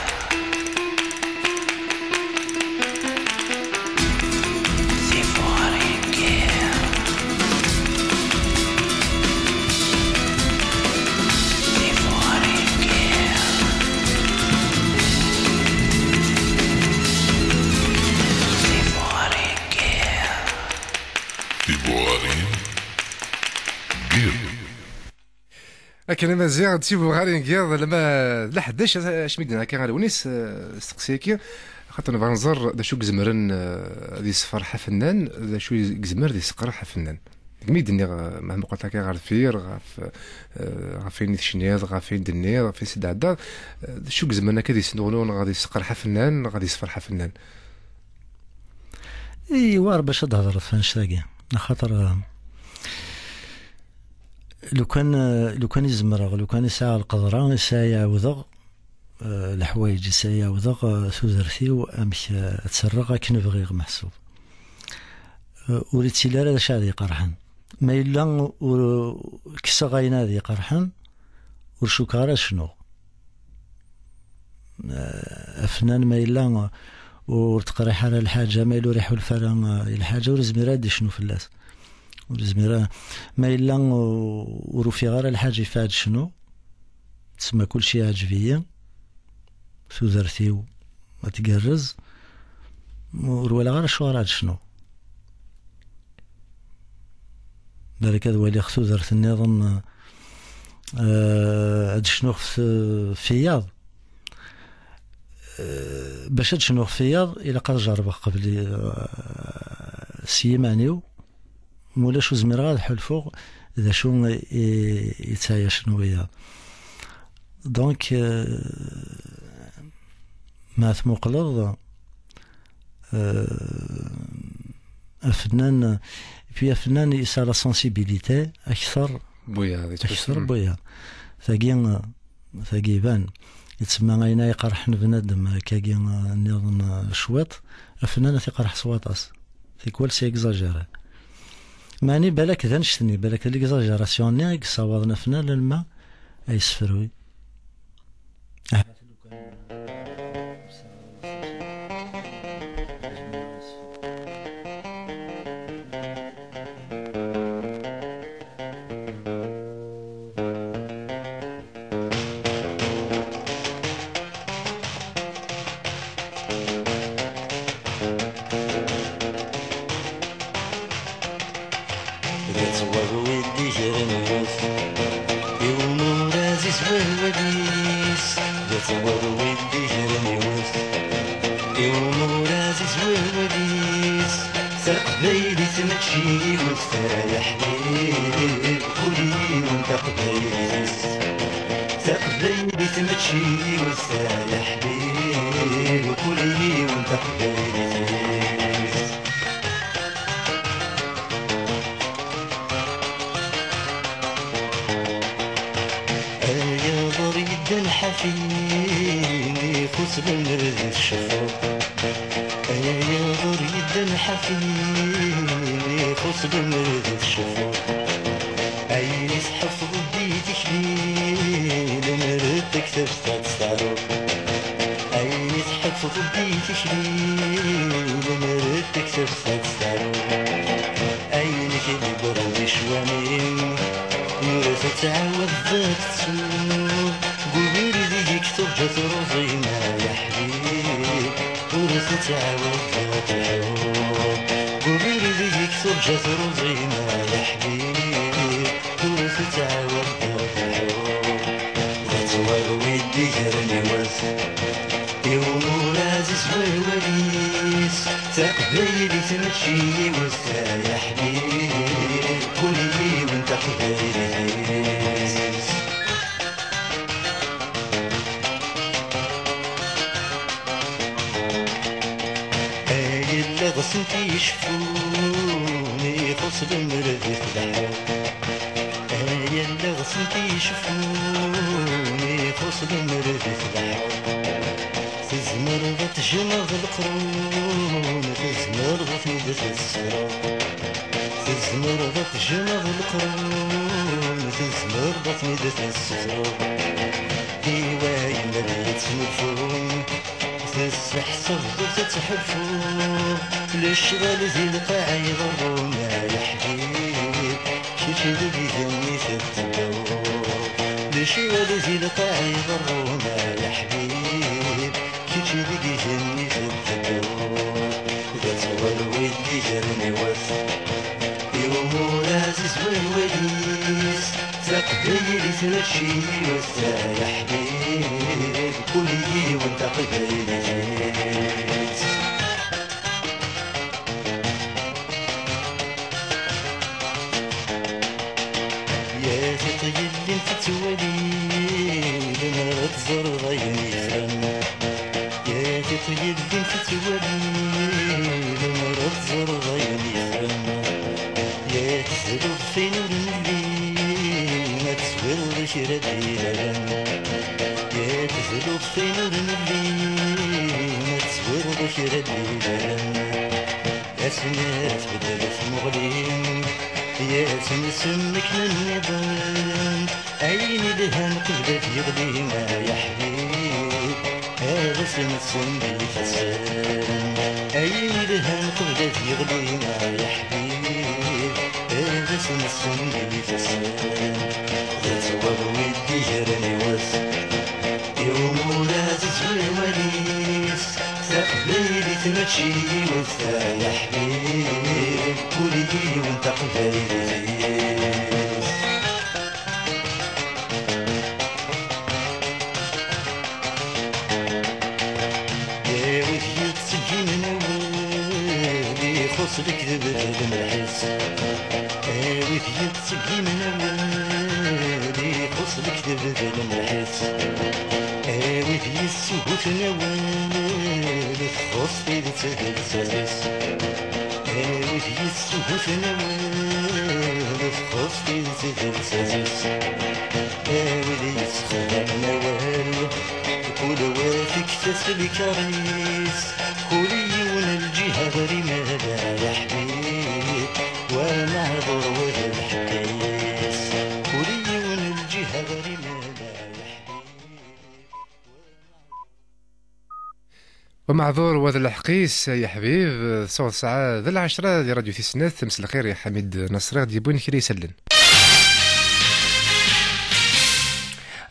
Akken a Maziɣ, d tibuɣarin n yiḍ, lama d leḥdac, asmi d-nenna akka ɣer Lewnis, eh, steqsi-agi, xaṭer nebɣa nẓer d acu i izemren, eh, ad yessefreḥ afennan, d acu i izemren ad yesseqreḥ afennan. Deg mi d-nniɣ, eh, ma tmuqleḍ akka ɣer deffir, ɣef, eh, ɣef wayen i tecniḍ, ɣef wayen d-tenniḍ, ɣef wayen s-d-tɛeddaḍ, eh, d acu i izemren akka ad yesnuɣnu neɣ ad yesseqreḥ afennan, neɣ ad yessefreḥ afennan? Iwa, ar bac ad d-hedreḍ f annect-agi. Axaṭer, eh, lukan, eh, lukan i zemreɣ, lukan i sɛiɣ lqedra, i sɛiɣ ɛawdeɣ, eh, leḥwayeǧ i sɛiɣ ɛawdeɣ, eh, tudert-iw, amek, eh, ad tt-rreɣ akken bɣiɣ, meḥsub. Eh, ur ittili ara d acu ad iqerḥen. Ma yella ur kkseɣ ayen ad iqerḥen, ur cukkeɣ ara ad cnuɣ. Eh, afennan ma yella ur teqriḥ ara lḥaǧa, ma yella ur iḥulfa ara, eh, i lḥaǧa, ur izmir ara ad d-icnu fell-as. Ur izmir ara. Ma yella, eh, ur ufiɣ ara lḥaǧa yif ad cnu, tsemma kulci iɛǧeb-iyi, tudert-iw ad tgerrez, ur walaɣ ara acuɣer ad cnu. Balak ad waliɣ tudert nniḍen, eh, ad cnuɣ f-, f iyaḍ. Eh, bac ad cnuɣ f iyaḍ, ilaq ad jerrbeɣ qbel, eh, s yiman-iw. Mulac, ur zmireɣ ad ḥulfuɣ d acu i, i, i ttɛayacen wiyaḍ. Donc, eh, ma tmuqleḍ, eh, afennan, et puis afennan yesɛa la sensibilité akter, wiyaḍ, akter n wiyaḍ. Tagi, tagi iban. Yettsemma ayen ay iqerḥen bnadem, akkagi, eh, nniḍen, eh, cwiṭ, afennan ad t-iqerḥ s waṭas. Tikwal c'est exagéré. Meɛni balak d annect-nni, balak d l'exagération-nni i yessawaḍen afennan alma ay yessefruy. D ttwaḍ wi d-igren yiwet, i umuraz iswehwed-is. D ttwaḍ wi d-igren yiwet, i umuraz iswehwed-is. Taqbaylit mačči yiwet ta, ya ḥbib, kul yiwen taqbaylit-is. Taqbaylit mačči yiwet ta, ya ḥbib, kul yiwen taqbaylit-is. Ay aḍar yeddan ḥafi, ixuṣ lemmer di tceffuḍ. Ay aḍar yeddan ḥafi, ixuṣ lemmer di tceffuḍ. Ayen i tḥeffḍeḍ di tikli, lemmer d taktabt ad tt-taruḍ. Ayen i tḥeffḍeḍ di tikli, lemmer d taktabt ad tt-taruḍ. Ayen i k-id-yeggran di ccwami, ur tettɛawadeḍ ad tettuḍ. Deg ubrid i k-turǧa truẓi, ma ya ḥbib, ur tettɛawadeḍ ad tḥuḍ. Deg ubrid i k-turǧa truẓi, ma ya ḥbib, ur tettɛawadeḍ ad tḥuḍ. D ttwal wi d-igren i wass, i umur ɛziz wawal-is. Taqbaylit mačči yiwet ta, ya ḥbib, kul yiwen taqbaylit-is. Ay allaɣ-sent iceffun, ixuṣ lemmer di tleḥḥuḍ. Ay allaɣ-sent iceffun, ixuṣ lemmer di tleḥḥuḍ. Tezmreḍ ad tejjmeḍ leqrun, tezmreḍ ad ten-id-tessreḍ. Tezmreḍ ad tejjmeḍ leqrun, tezmreḍ ad ten-id-tessreḍ. I wayen ad yettnulfun, tesseḥseḍ ur tettḥulfuḍ. Lecɣal di lqaɛa iḍerrun, ay aḥbib, kečč deg igenni tettedduḍ. Lecɣal di lqaɛa iḍerrun, ay aḥbib, kečč deg igenni tettedduḍ. D ttwal wi d-igren i wass, i umur ɛziz wawal-is. Taqbaylit mačči yiwet ta, ya ḥbib, kul yiwen taqbaylit-is. Ya tiṭ yellin tettwali, lemmer ad teẓreḍ ayen yefran. Ya tiṭ yellin tettwali, lemmer ad teẓreḍ ayen yefran. Ya tezluḍ tin ur nelli, ma teswireḍ kra d-ilaran. Ya tezluḍ tin ur nelli, ma teswireḍ kra d-ilaran. Asmi ara tbeddel tmuɣli, ya tt-nsemmeknen nniḍen. Ayen ilhan qbel ad yeɣli, ay aḥbib, ad as-nessen d ifassen. Ayen ilhan qbel ad yeɣli, ay aḥbib, ad as-nessen d ifassen. D ttwaḍ wi d-igren i wass, i umur ɛziz wawal-is. Taqbaylit mačči yiwet ta, ya ḥbib, kul yiwen taqbaylit-is. Awit yettṣeggimen awal, ixuṣ lekdeb d lemḥis. Awit yettṣeggimen awal, ixuṣ lekdeb d lemḥis. Awit yessuguten awal, txuṣ tidet d lsas-is. Awit yessuguten awal, txuṣ tidet d lsas-is. Awid yessexdamen awal, kul wa fik-t aselkar-is. Kul yiwen lǧiha ɣer imal, ay aḥbib, wa maɛdur wa d lḥeqq-is. Kul yiwen lǧiha ɣer imal, ay aḥbib. Wa maɛdur wa d lḥeqq-is, ay aḥbib, sɣur tesɛa d lɛecra di Radyu Tis Snat, mselxir i Ḥamid Nasri, ɣ-d-yewwin kra isallen.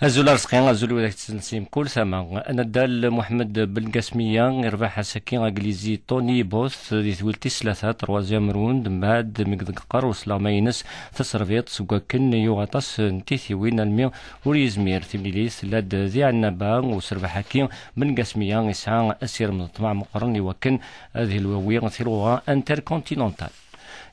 Azul a Rezqi, azul wid ak-d-tettnsim kul tama. Anaddal Muḥemmed Ben Gasmiya irbeḥ ass-agi aglizi Tony Bot di twilt tis tlata, troisième round, mbeɛd mi deg-, deg qerru s leɣma-ines taserbiṭ seg wakken yuɣ aṭas n titiwin almi ur yezmir. Timlilit tella-d di Ɛennaba, u s rrbeḥ-agi Ben Gasmiya yesɛa asirem d ṭṭmeɛ meqqren i wakken ad ilwawi tilɣuɣa intercontinentale.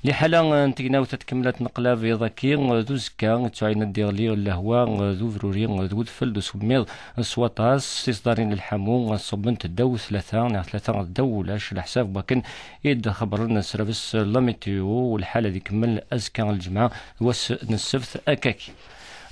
Liḥala n tegnawt ad tkemmel ad tneqlab iḍ-agi d uzekka, ttuɛin ad d-iɣli lehwa d ubruri d udfel d usemmiḍ s waṭas. Tiseddarin n lḥamu ṣubbent ddaw tlata neɣ tlata ddaw ulac, leḥsab n wakken i d-xebbren srabes la météo, u lḥal ad ikemmel azekka lǧemɛa d wass n ssebt akkaki.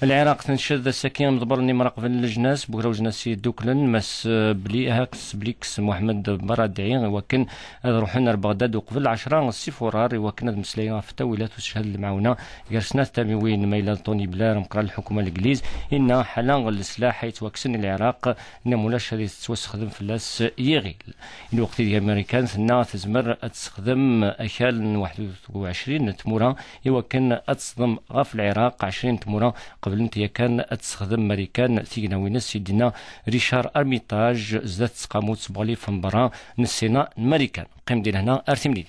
Lɛiraq tenced ass-agi imḍebbren imraqben n lejnas, Bugraw Jnasi dduklen, Mass Bli Haks Bliks Muḥemmed Baradɛi, i wakken ad ruḥen ar Beɣdad uqbel ɛecra s ifurar, i wakken ad meslayen ɣef ttawilat ucehhad n lemɛawna gar snat tamiwin, ma yella d Tony Blair, meqqran lḥukuma n Legliz, inna ḥala n leslaḥ ay yettwakksen i Lɛiraq, nna mulac ad yettwassexdem fell-as yiɣil. I lweqt ideg Marikan tenna tezmer ad tessexdem akal n waḥed u ɛecrin n tmura i wakken ad teṣdem ɣef Lɛiraq, ɛecrin n tmura qeblent yakan ad tessexdem Marikan tignawin-is, i d-yenna Richard Armitage zdat tseqqamut Buɣlif n berra n Ssina n Marikan. Qqim di lehna ar timlilit.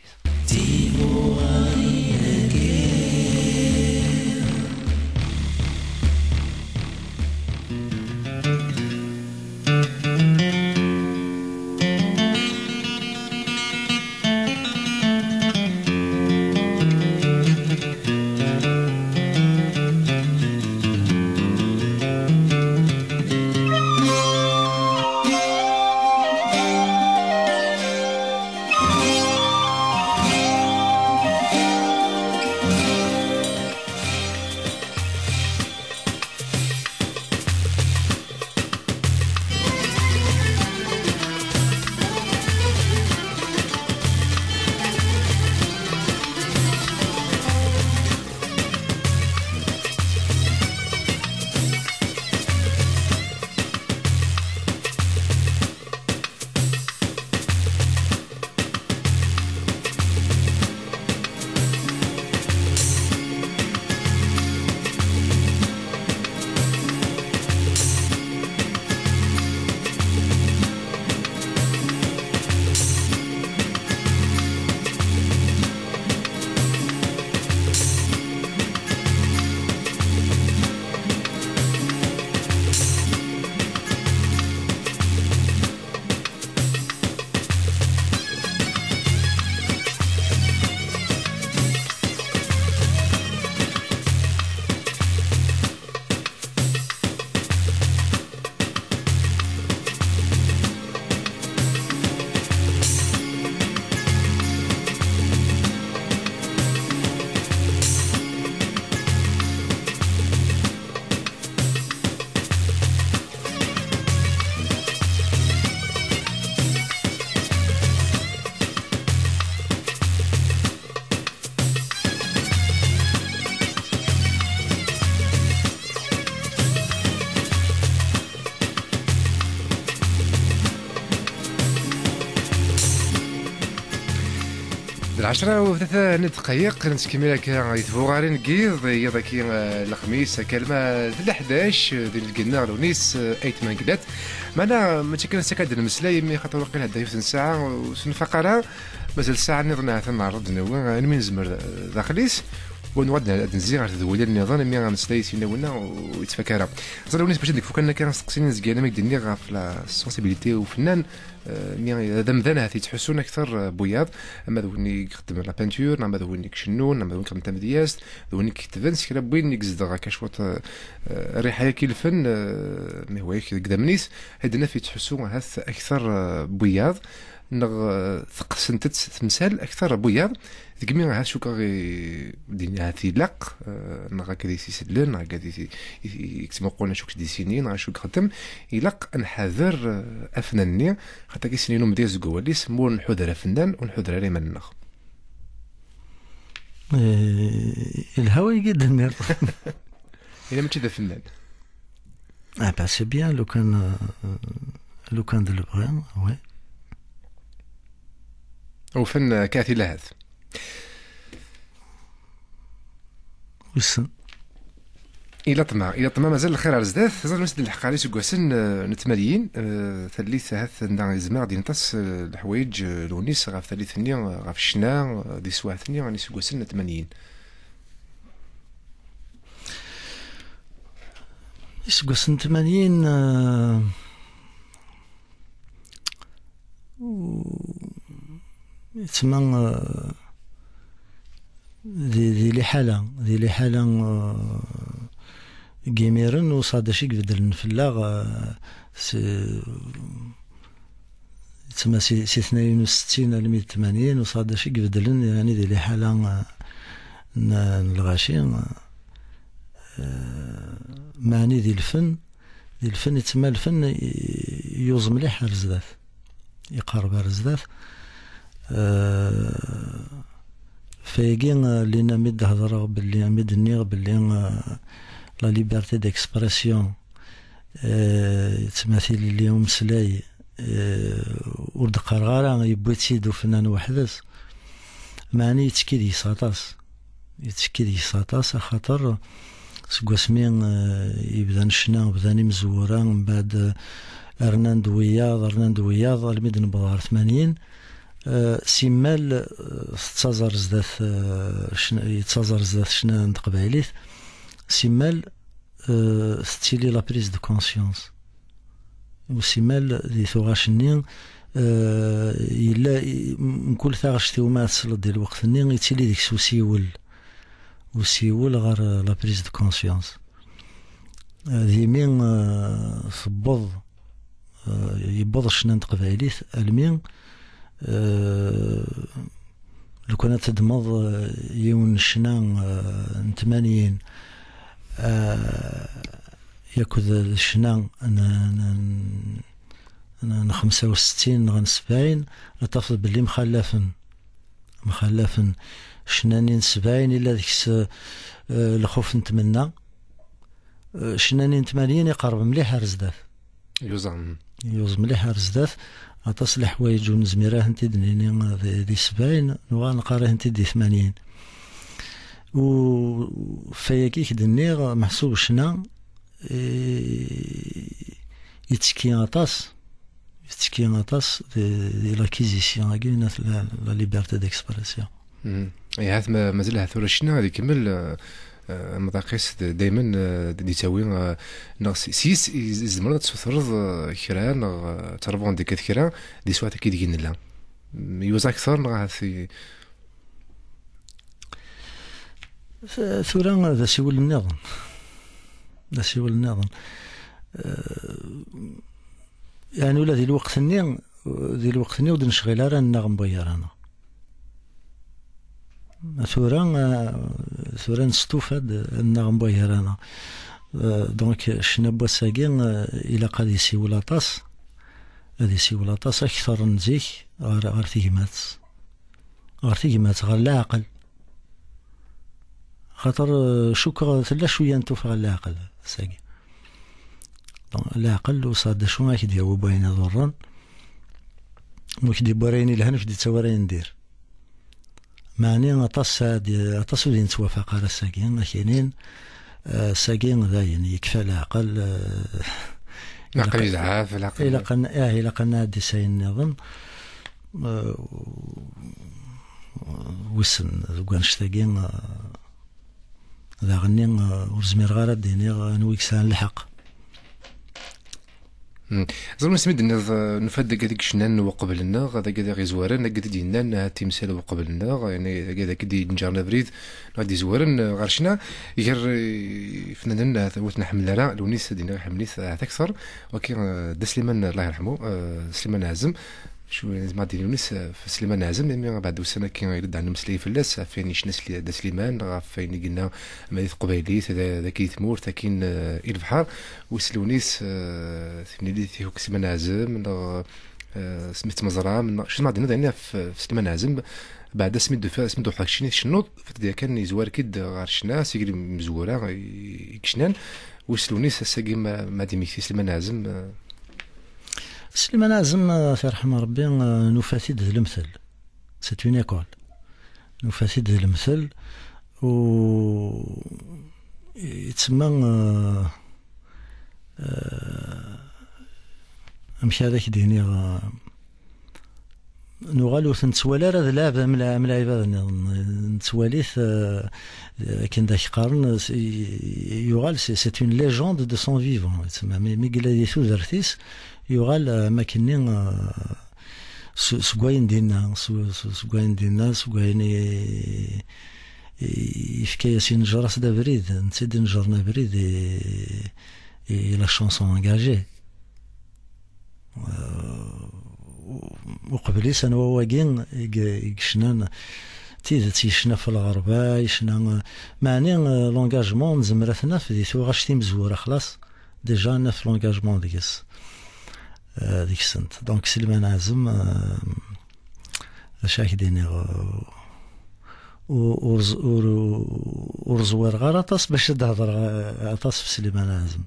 D lɛecra u tlata n ddqayeq, nettkemmil akka di tbuɣarin n yiḍ, yiḍ-agi, eh, lexmis, akalma d leḥdac, di lǧenna Lewnis, eh, Ayt Mengellat. Meɛna mačči kan s akka d-nemmeslay, imi xaṭer waqil hedda yiwet n ssaɛa ur s-nfaq ara, mazal ssaɛa nniḍen ahat ad neɛreḍ ad d-nawi, eh, almi nezmer, eh, daxel-is, u nuɣal ad d-nezzi ɣer tedwilin nniḍen, imi ameslay s yinaw-nneɣ ur yettfak ara. Ẓer Lewnis, bac ad d-nekfu kan akka asteqsi-nni nezga almi i d-nniɣ ɣef la sensibilité n ufennan, Eh, mi d amdan ahat yettḥussun akter, eh, n wiyaḍ, ama d win i ixeddmen la peinture, neɣ ama d win i icennun, neɣ ama d win i ixeddmen tamedyazt, d win i iketben, s kra n win i yezdeɣ akka cwiṭ, eh, eh, rriḥa-yaki n lfen, eh, mi hwa yak deg idammen-is, ad d-naf yettḥussu ahat akter, eh, n wiyaḍ, neɣ, eh, teqqsent-tt temsal akter n wiyaḍ, deg mi ahat cukkeɣ i, din ahat ilaq, eh, neɣ akka di s-isellen, neɣ akka di s-, i, i, i yettmuqqulen acu k-d-isini, neɣ acu i ixeddem, ilaq ad nḥader, eh, afennan-nni, xaṭer i s-nini umedyaz deg wawal-is, ma ur nḥuder afennan, ur nḥuder ara iman-nneɣ. Eh, yelha wayagi d-tenniḍ. Yella mačči d afennan. Ah, ben, c'est bien, lukan, euh, lukan d lebɣi, ouais. Ufan, euh, Cathy Lahat. Wissen. Ila ṭṭma, ila ṭṭma, mazal lxir ar zdat. Ẓer, ma s-d-nleḥq ɣer iseggasen, eh, n tmanyin, eh, tallit ahat anda yezmer ad d-yini aṭas, eh, leḥwayeǧ, eh, Lewnis, ɣef tallit-nni, eh, ɣef ccna, eh, di teswiɛt-nni n iseggasen n tmanyin. Iseggasen n tmanyin, eh, u-, yettma, eh, di, di liḥala, di liḥala, eh, n yimiren, u ṣaḥ d acu i ibeddlen fell-aɣ, eh, s-, yettma si, si tnayen u settin almi d tmanyin, u ṣaḥ d acu i ibeddlen, yeɛni di liḥala, eh, n, n lɣaci, eh, meɛni di lfen, di lfen yettma lfen i-, yuẓ mliḥ ar zdat, iqerreb ar zdat. Eh, fayagi, eh, lina mi d-hedreɣ belli, mi d-nniɣ belli, eh, la liberté d'expression, eh, yettma tilelli umeslay, eh, ur d-qqareɣ ara yewwi-tt-id ufennan weḥd-s, meɛni yettekki deg-s aṭas. Yettekki deg-s aṭas, axaṭer seg wasmi, eh, i bdan ccna, bdan imezwura, mbeɛd, eh, rnan-d wiyaḍ, rnan-d wiyaḍ, almi d-newweḍ ɣer tmanyin, eh, simmal, eh, tettaẓ ar zdat, eh, ccna, yettaẓ ar zdat ccna n teqbaylit, simmal, eh, tettili la prise de conscience. U simmal di tuɣac-nni, eh, yella i-, m-, mkul taɣect iwumi ara tesleḍ di lweqt-nni, yettili deg-s usiwel. Usiwel ɣer, eh, la prise de conscience. Eh, d imi, eh, tewweḍ, eh, yewweḍ ccna n teqbaylit, almi, eh, lukan ad teddmeḍ, eh, yiwen n ccna, eh, n tmanyin, eh, yakk d ccna n, n, n, n xemsa u settin neɣ n sebɛin, ad tafeḍ belli mxallafen. Mxallafen. Ccna-nni n sebɛin illa deg-s, eh, lxuf n tmenna. Eh, ccna-nni n tmanyin iqerreb mliḥ ar zdat. Yuẓam. Yuẓ mliḥ ar zdat. Aṭas n leḥwayeǧ ur nezmir ad tent-id-nini di, di sebɛin, nuɣal neqqar-itent-id di tmanyin. U fayagi i k-d-nniɣ, meḥsub ccna, eh, yettekki aṭas, yettekki aṭas di, di l'acquisition-agi, la, la liberté d'expression. Mhm. Ihat ma-, mazal ahat tura ccna ad ikemmel, eh, eh, amḍaq-is d-, daymen, eh, d-, d-yettawi, eh, neɣ s-, s-, yis i z-, tzemreḍ ad tsutreḍ, eh, kra, neɣ, eh, ad terbuḍ deg kra, di swaɛt-agi deg nella. Mm, yuẓ akter, neɣ ahat i-, Tura d asiwel nniḍen. D asiwel nniḍen. Eh, yeɛni ula di lweqt-nni, di lweqt-nni ur d-necɣil ara nneɣ n wayar-aneɣ. Tura, eh, tura nestufa-d nneɣ n wayar-aneɣ. Eh, donc, ccna n wass-agi, eh, ilaq ad yessiwel aṭas, ad yessiwel aṭas akter n zik ɣer, ɣer tegmat. Ɣer tegmat, ɣer leɛqel. Xaṭer, eh, cukkeɣ tella cwiya n tuffɣa n leɛqel, ass-agi. Bon, leɛqel ur sɛa d acu ara k-d-yawi n wayen iḍurren. Ma ur k-d-yewwi ara ayen ilhan, ur k-d-yettawi ara ayen n dir. Meɛni aṭas, aṭas ur d-nettwafaq ara ass-agi, ad k-inin, eh, ass-agi dayen, yekfa leɛqel, eh, Leɛqel ilaq, yezɛef, leɛqel ilaq an-, ah, ilaq ad nɛeddi s ayen nniḍen. Eh, wissen, deg wanect-agi, eh, daɣenni, eh, ur zmireɣ ara ad d-iniɣ anwa i yesɛan lḥeqq. Hmm. Ẓer, asmi d-tenniḍ, eh, nufa-d agad i yecnan uqbel-nneɣ, d agad i ɣ-yezwaren, agad i d-yennan, eh, timsal uqbel-nneɣ, yani agad akk i d-yenǧaren abrid, neɣ i d-yezwaren, eh, ɣer ccna, gar, eh, ifnanen, eh, ur t-nḥemmel ara, Lewnis ad d-iniɣ iḥemmel-it, eh, akter, waki, eh, Dda Sliman, Allah yerḥmu, eh, Sliman Ɛazem, Cu-, nezmer ad d-nini Lewnis, eh, f Sliman Ɛazem, imi beɛd ussan-agi i d-nmeslay fell-as, ɣef wayen yecna Sli-, Dda Sliman, ɣef wayen i yenna ama di teqbaylit, d, d akken di tmurt, akken, eh, i lebḥer, wis Lewnis, eh, timlilit i akk Sliman Ɛazem, neɣ, eh, asmi tettmeẓram, neɣ, acu nezmer ad d-nini dayen ɣef, ɣef Sliman Ɛazem, beɛd asmi d-tufa, asmi d-uḥeɣ keččini tcennuḍ, fat yakan yezwar-k-id ɣer ccna, seg imezwura i, i yecnan, wis Lewnis ass-agi ma, ma ad d-yemmekti Sliman Ɛazem, eh, Sliman Ɛazem, eh, ad t-yerḥem Rebbi, eh, nufa-t-id d lemtel. C'est une école. Nufa-t-id d lemtel. U Yettsemma, eh, eh, amek ara k-d-iniɣ, eh, nuɣal ur t-nettwali ara d lɛebd am lɛ-, am lɛibad nniḍen. Nettwali-t, eh, akken d ak-qqaren, s-, i-, yuɣal, c'est, c'est une légende de son vivant. Yettsemma, mi, mi yella di tudert-is, yuɣal, eh, am akkenni, eh, s-, seg wayen dinna, s-, s-, seg wayen dinna, seg wayen i, i, yefka-yas, inejjer-as-d abrid, netta i d-inejren abrid i, i la chanson engagée. Euh, u-, uqbel-is anwa wagi i ye-, i yecnan tidet, yecna ɣef lɣerba, yecna, meɛni, euh, l'engagement nezmer ad t-naf di tuɣac timezwura, xlas, déjà naf l'engagement deg-s, euh, deg-sent. Donc Sliman Ɛazem, euh, acu ak-d-iniɣ, euh, ur, ur ẓ-, ur, ur ẓwireɣ ara aṭas bac ad d-hedreɣ, euh, aṭas ɣef Sliman Ɛazem.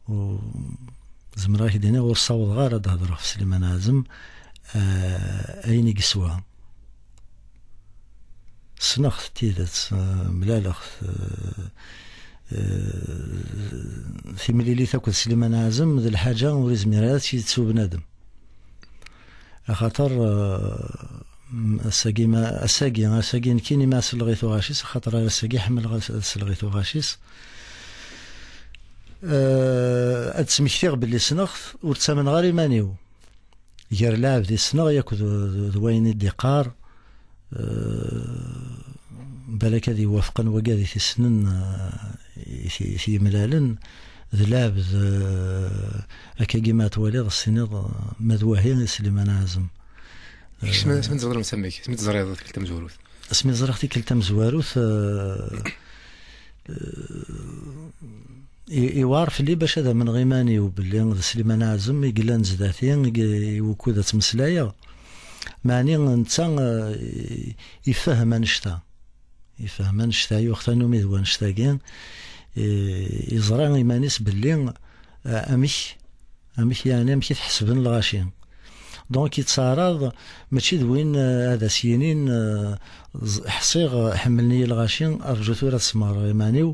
U zemreɣ ad ak-d-iniɣ ur ssawḍeɣ ara ad d-hedreɣ ɣef Sliman Ɛazem, euh, ayen i yeswa. Ssneɣ-t d tidet, eh, mlaleɣ-t, eh, eh, timlilit akked Sliman Ɛazem d lḥaǧa ur izmir ara ad tt-yettu bnadem. Axaṭer, eh, m-, ass-agi ma, ass-agi, ass-agi nekkini ma selleɣ i tuɣac-is, axaṭer ar ass-agi ḥemmleɣ ad, ad selleɣ i tuɣac-is. Eh, ad d-smektiɣ belli ssneɣ-t, ur ttamneɣ ara iman-iw. Gar lɛebd i ssneɣ yakk d, d, d wayen i d-iqqar, eh, balak ad iwafqen wagad i t-issnen, eh, i t-, i t-yemlalen, d lɛebd, eh, akkagi ma twaliḍ, s-tiniḍ, eh, ma d wahi i Sliman Ɛazem. Kečč, asmi, asmi teẓriḍ netta amek? Asmi teẓriḍ tikkelt tamezwarut? Asmi ẓriɣ tikkelt tamezwarut, eh, eh, i-, iwɛer fell-i bac ad amneɣ iman-iw belli d Sliman Ɛazem i yellan zdat-i, i, i wukud ad ttmeslayeɣ. Meɛni netta, eh, i-, ifehhem annect-a. Ifehhem annect-a, yuɣ tanumi d wannect-agi. I-, iẓra iman-is belli, eh, amek, amek yeɛni, amek i t-ḥesben lɣaci. Donc yettɛaraḍ, mačči d win, eh, ad as-yinin, eh, ẓ-, ḥṣiɣ, eh, ḥemmlen-iyi lɣaci, rǧu tura ad smeɣreɣ iman-iw,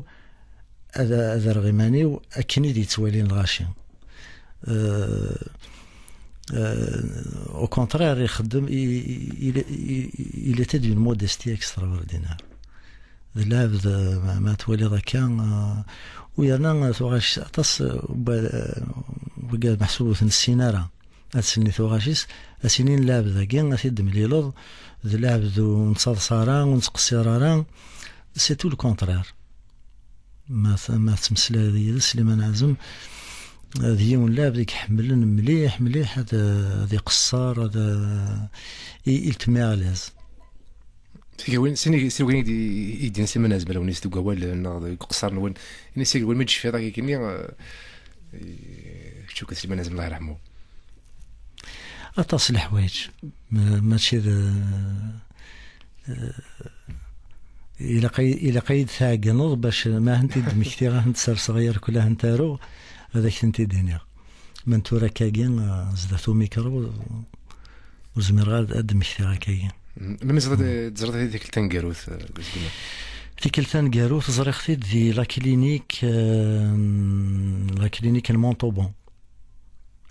ad, ad rreɣ iman-iw akken i d-yettwalin lɣaci. Euh, euh, au contraire, ixeddem, i-, i-, il, i-, il était d'une modestie extraordinaire. D lɛebd, euh, ma, ma twaliḍ akka, euh, u yerna, euh, tuɣac aṭas, euh, wa-, euh, wigad meḥsub ur ten-nessin ara. Ad slen i tuɣac-is, ad s-inin lɛebd-agi, ad t-id-temlileḍ, d lɛebd ur nettaḍsa ara, ur nettqeṣṣir ara. C'est tout le contraire. Ma t-, ma tettmeslayeḍ yid-s, Sliman Ɛazem, d yiwen lɛebd i iḥemmlen mliḥ, mliḥ ad, ad iqeṣṣer, ad, il, il te met à l'aise. Tigawin, sin, sin win i d-, i d-yenna Sliman Ɛazem, lawan-is deg wawal neɣ deg uqeṣṣer-nwen, ini-as tigawin mi d-tecfiḍ akka-nni, eh, kečč akked Sliman Ɛazem, Allah yerḥmu. Aṭas n leḥwayeǧ. Ma-, mačči d, eh, ilaq ay-, ilaq ay d-tɛeggneḍ bac ma hent i d-mmektiɣ, hent serseɣ yerkul, hent aruɣ, ad ak-tent-id-iniɣ. Ma n tura akkagi, eh, zdat umikru, ur zmireɣ ad, ad d-mmektiɣ akkagi. Mm, melmi ẓriɣ, mm, teẓriḍ tikkelt taneggarut, eh, deg Tikkelt taneggarut ẓriɣ-t-id di la clinique, eh, la clinique n Montauban,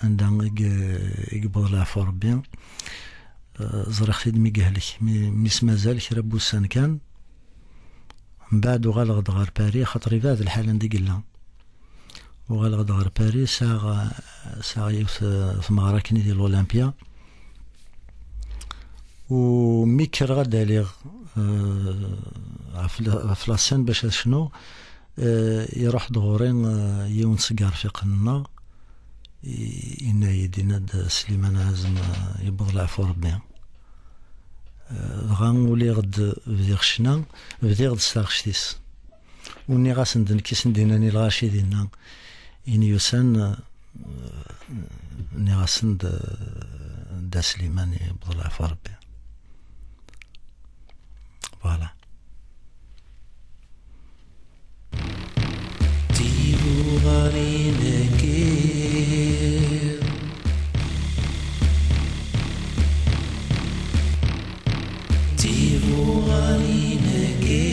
anda i g-, i yewweḍ leɛfu Rebbi. Eh, ẓriɣ-t-id mi yehlek, mi, mi s-mazal kra n wussan kan. Mbeɛd uɣaleɣ-d ɣer Paris, axaṭer ibɛed lḥal anda i yella. Uɣaleɣ-d ɣer Paris, sɛiɣ, sɛiɣ yiwet, eh, tmeɣra akken di l'Olympia. U mi kkreɣ ad d-aliɣ, eh, ɣef la, ɣef la scène bac ad cnuɣ, eh, iruḥ-d ɣur-i, eh, yiwen seg yirfiqen-nneɣ, i-, yenna-yi-d, yenna-d Sliman Ɛazem, eh, yewweḍ leɛfu Rebbi. Eh, dɣa uliɣ-d bdiɣ ccna, bdiɣ-d s taɣect-is. U nniɣ-asen-d nekk i sen-d-innan i lɣaci dinna, in yusan, eh, nniɣ-asen-d, eh, Dda Sliman yewweḍ leɛfu Rebbi. Voilà. Tibuɣarin-agi, tibuɣarin-agi.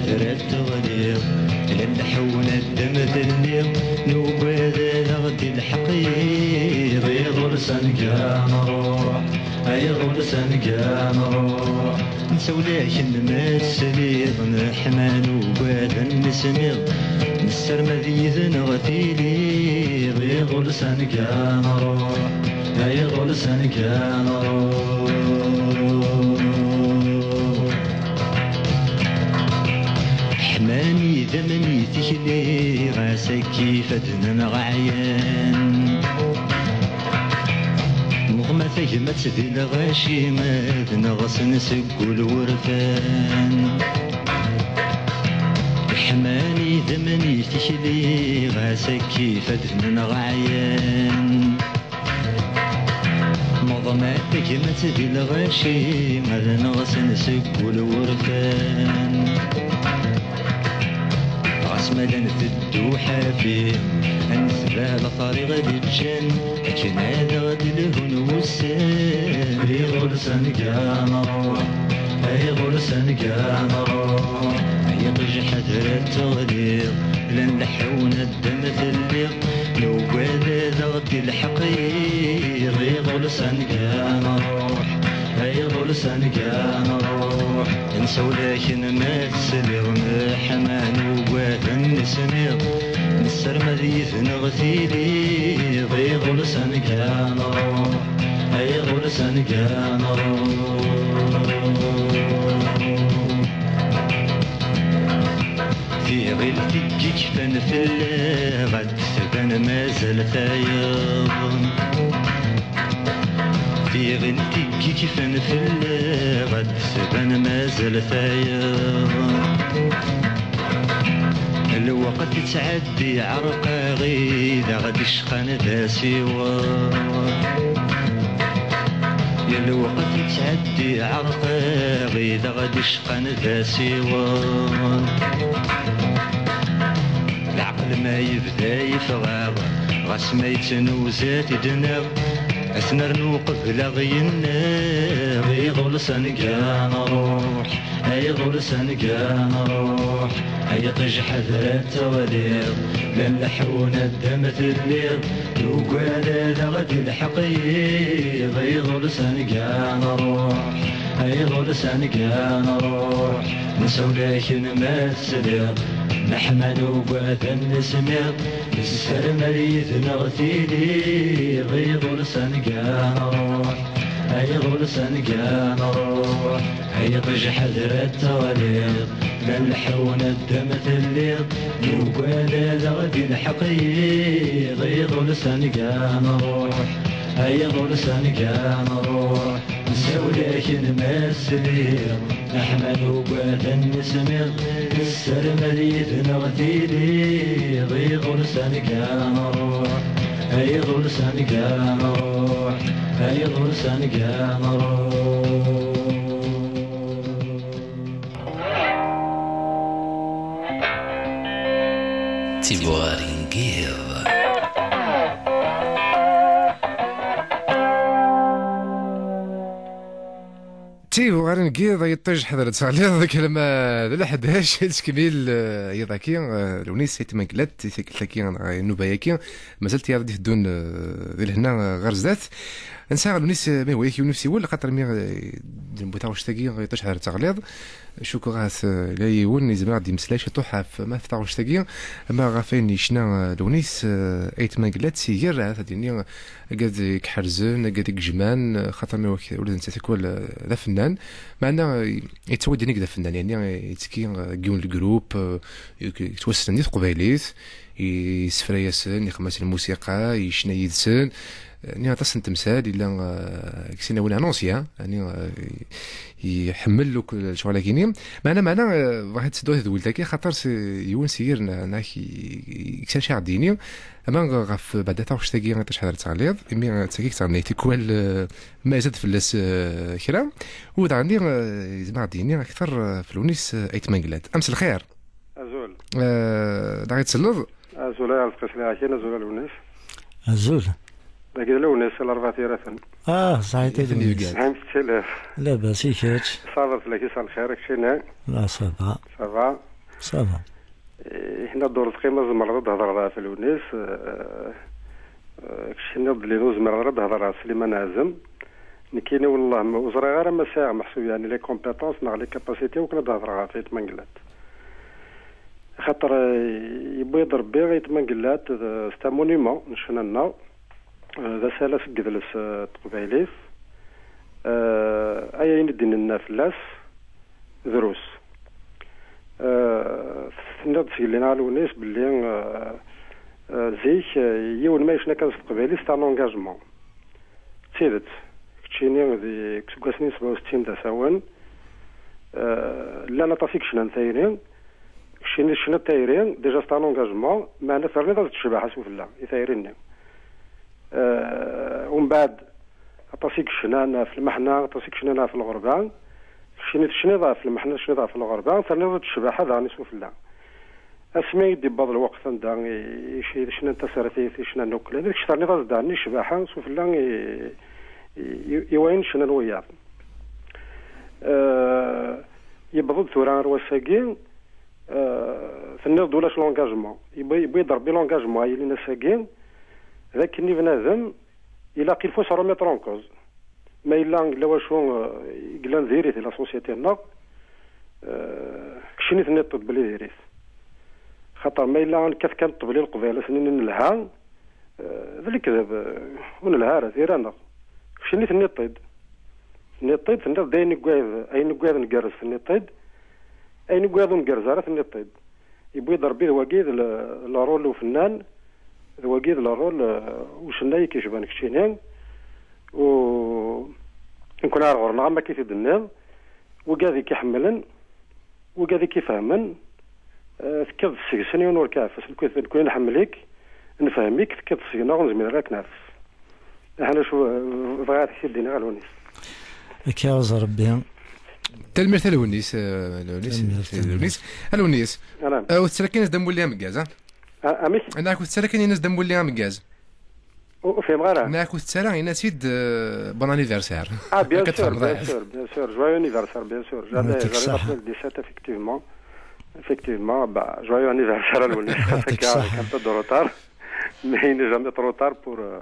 Rad teɣliḍ, la nleḥḥu naddam telliḍ, nugad ad aɣ-d-ilḥeq iḍ, iḍul s anegga nruḥ, ay iḍul s anegga nruḥ. Nsawel-ak-n ma tesliḍ, neḥma nugad ad nesmiḍ, nessarem ad yid-neɣ tiliḍ, iḍul s anegga nruḥ, ay iḍul s anegga nruḥ. Ḥman idammen i tikli, ɣas akka ifadden-nneɣ ɛyan. Neḍma tagmat di lɣaci, ad neɣsen seg ul wurfan. Ḥman idammen i tikli, ɣas akka ifadden-nneɣ ɛyan. Neḍma tagmat di lɣaci, ad neɣsen seg ul wurfan. Ɣas ma llan teddu ḥafi, ad netbeɛ later i ɣ-d-ǧǧan, akken ad aɣ-d-lhun wussan. Iḍul s anegga nruḥ, iḍul s anegga nruḥ, ay iṭij ḥader ad teɣliḍ, la nleḥḥu naddam telliḍ, nugad ad aɣ-d-ilḥeq iḍ, iḍul s anegga nruḥ, ay iḍul s anegga nruḥ. Nsawel-ak-n ma tesliḍ, neḥma nugad ad nesmiḍ, nessarem ad yid-neɣ tiliḍ, iḍul s anegga nruḥ, ay iḍul s anegga nruḥ. Tiɣilt i yekfan fell-aɣ ad d-tban mazal tayeḍ. Tiɣilt i yekfan fell-aɣ ad d-tban mazal tayeḍ. Lweqt ittɛeddi ɛerqaɣ i d aɣ-d-icqan d asiweḍ. Lweqt ittɛeddi ɛerqaɣ i d aɣ-d-icqan d asiweḍ. Leɛqel ma yebda yeffeɣ-aɣ, ɣas ma yettnuza-t-id-nneɣ, ad t-nernu qbel aɣ-yenneɣ, iḍul s anegga nruḥ, ay iḍul s anegga nruḥ, ay iṭij ḥader ad teɣliḍ, la nleḥḥu naddam telliḍ, nugad ad aɣ-d-ilḥeq yiḍ, iḍul s anegga nruḥ, ay iḍul s anegga nruḥ. Nsawel-ak-n ma tesliḍ, neḥma nugad ad nesmiḍ, nessarem ad yid-neɣ tiliḍ, iḍul s anegga nruḥ, ay iḍul s anegga nruḥ, ay iṭij ḥader ad teɣliḍ, la nleḥḥu naddam telliḍ, nugad ad aɣ-d-ilḥeq yiḍ, iḍul s anegga nruḥ, ay iḍul s anegga nruḥ. Nsawel-ak-n ma tesliḍ, neḥma nugad ad nesmiḍ, nessarem ad yid-neɣ tiliḍ, iḍul s anegga nruḥ, ay iḍul s anegga nruḥ, ay iḍul s anegga nruḥ. Tibuɣarin n yiḍ. Tibuɣarin n yiḍ, ay iṭij ḥader ad teɣliḍ, alamma d leḥdac, ad tkemmil, eh, yiḍ-agi, eh, Lewnis Ayt Mengellat, i tikkelt-agi, neɣ i nnuba-agi, mazal tiyaḍ i d-iteddun, eh, di lehna, eh, ɣer zdat. Nesɛa Lewnis, eh, ma yehwa-yak yiwen usiwel, xaṭer mi, eh, d-newwi taɣect-agi, ay iṭij ḥader ad teɣliḍ. Cukkeɣ ahat, eh, la yiwen yezmer ad d-yemmeslay ciṭuḥ ɣef, ma ɣef taɣect-agi, ama ɣef ayen yecna, eh, Lewnis, eh, Ayt Mengellat, si ger, ahat ad d-yini, agad i iḥerzen, agad i ijemɛen, eh, xaṭer mi wak-, ula d netta tikwal, eh, d afennan. Meɛna, eh, yettwali-d inek d afennan, yani, eh, yettekki, eh, deg yiwen n lgrup, eh, yettwassnen di teqbaylit, yessefra-yasen, ixdem-asen lmusiqa, yecna yid-sen. Eh, ni aṭas n temsal, yella, eh, deg sin awal annonce, ya, yani, eh, iḥemmel akk lecɣal-agi-ni. Meɛna, meɛna, eh, bɣiɣ ad teddu tedwilt-agi, xaṭer s-, yiwen si yir n-, n-, ak-, i-, i-, i-, i-, aɣ-d-yini. Ama ɣef beɛda taɣect-agi, iṭij ḥader ad teɣliḍ, imi, eh, d tagi i yettɣenni tikwal, eh, ma izad fell-as, eh, kra, u daɣen, eh, yezmer ad d-yini akter, eh, f Lewnis, eh, Ayt Mengellat. Am s lxir. Azul. Eh, da ɣ-itselleḍ? Azul, ay Arezqi, sliɣ-ak-in, azul a Lewnis. Azul. Dagi d Lewnis, Lerbaɛa Tiraten. Ah, saɛid a Lewnis. Amek tettiliḍ? Labas, i kečč? Ṣabeɣ fell-ak, isɛa lxir, keččini? La, ça va. Ça va. Ça va. Eh, hna ddurt qima tzemreḍ ad d-hedreḍ ɣef Lewnis, eh, eh, kečč tenniḍ belli ur zmireḍ ara ad d-hedreɣ ɣef Sliman Ɛazem. Nekkini wellah ma ur ẓriɣ ara ma sɛiɣ meḥsub yeɛni les compétences neɣ les capacités akken ad d-hedreɣ ɣef Ayt Mangellat. Axaṭer, eh, yewwi-d Rebbi Ayt Mangellat, eh, c'est un monument n ccna-nneɣ, eh, d asalas deg yidles, eh, n teqbaylit. Eh, ay ayen i d-nenna fell-as, drus. Eh, tenniḍ-d seg Lina Lewnis belli, eh, eh, zik, eh, yiwen ma yecna kan s teqbaylit, c'est un engagement. D tidet, keččini di, deg useggas-nni sebɛa u settin d asawen, eh, llan aṭas i yecnan tayri. Keččini tecniḍ tayri, déjà c'est un engagement, meɛna terniḍ-as-d ccbaḥa s ufella i tayri-nni. Eh, umbeɛd, aṭas i yecnan ɣef lmeḥna, aṭas i yecnan ɣef lɣerba. Keččini tecniḍ ɣef lmeḥna, tecniḍ ɣef lɣerba, terniḍ-d ccbaḥa daɣen s ufella. Asmi i d-yewweḍ lweqt anda i, i, i cnan tasertit, i cnan akk, d kečč terniḍ-as-d daɣen i ccbaḥa s ufella i, i, i, i wayen cnan wiyaḍ. Eh, yewweḍ-d tura ar wass-agi, eh, tenniḍ-d ulac l'engagement. Yewwi-, yewwi-d Rebbi l'engagement ay yilin ass-agi, d akken i bnadem, ilaq, il faut se remettre en cause. Ma yella yella wacu, eh, i yellan diri di la société-nneɣ, eh, keččini tenniḍ-t belli diri-t. Xaṭer ma yella nekkat kan ṭṭbel i Leqbayel, ad sen-nini nelha, eh, d lekdeb, eh, ur nelha ara, diri-aneɣ. Keččini tenniḍ-t-id. Tenniḍ-t-id, tenniḍ-d ayen i yugad, ayen i yugad ngerrez, tenniḍ-t-id. Ayen i yugad ur ngerrez ara, tenniḍ-t-id. Yewwi-d Rebbi d wagi d le, le rôle ufennan, d wagi d le rôle, eh, ucennay i k-icban keččini. U nekkni ar ɣur-neɣ, am akka i t-id-tenniḍ, wigad i k-iḥemmlen, wigad i k-ifehmen, eh, tekkiḍ seg-sen, yiwen ur k-iɛeffes. Nekkni, nekkni nḥemmel-ik, nfehhem-ik, tekkiḍ seg-neɣ, ur nezmir ara ad k-nɛeffes. Aḥna cu, eh, bɣiɣ ad k-t-id-iniɣ a Lewnis. Akka, aẓ Rebbi. Tanemmirt a Lewnis, eh, Lewnis, Tanemmirt, Lewnis. A Lewnis. Anam. Eh, ur tettrakin as-d amulli ameggaz, ha? A-, amek? Anɛak ur tettrakin as-d amulli ameggaz? Ur, ur fhimeɣ ara. Anɛak ur tettara, ini-as-id, eh, bon anniversaire. Ah, bien sûr, bien sûr, bien sûr. Joyeux anniversaire, bien sûr. J'allais, j'allais l'appeler le dix-sept, effectivement. Effectivement, bah, joyeux anniversaire a Lewnis. Yɛṭik ṣṣeḥḥa. C'est un peu de retard, mais il n'est jamais trop tard pour, euh,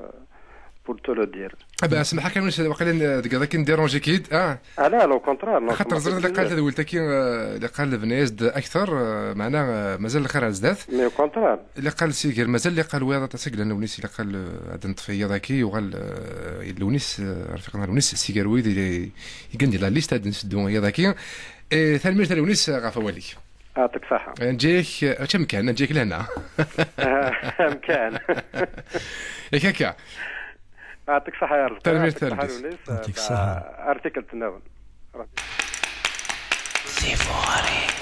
pour te le dire. Ah ben, semḥ kan, waqila deg akken dérange-ik-id, ah. Ah, la, la, au contraire, non, xaṭer ẓriɣ liqal tadwilt-agi, eh, liqal bnayes-d akter, eh, meɛna, eh, mazal lxir ar zdat. Mais au contraire. Liqal si gar mazal liqal wiyaḍ aṭas i yellan Lewnis, ilaq ad, eh, ad neṭṭef iḍ-agi, yuɣal, eh, Lewnis, eh, rfiq-nneɣ Lewnis, si gar wid i, i yellan di la liste ad nseddu iḍ-agi. Eh, tanemmirt a Lewnis, eh, ɣef wawal-ik. Yɛṭik ṣṣeḥḥa. Eh, nǧi-yak, eh, mačči amkan, nǧi-yak lehna. Amkan. Yak akka. Yɛṭik ṣṣeḥḥa ya Rebbi. Tanemmirt, yɛṭik ṣṣeḥḥa tanemmirt. Lewnis, yɛṭik ṣṣeḥḥa. Ar tikkelt nniḍen. Tibuɣarin.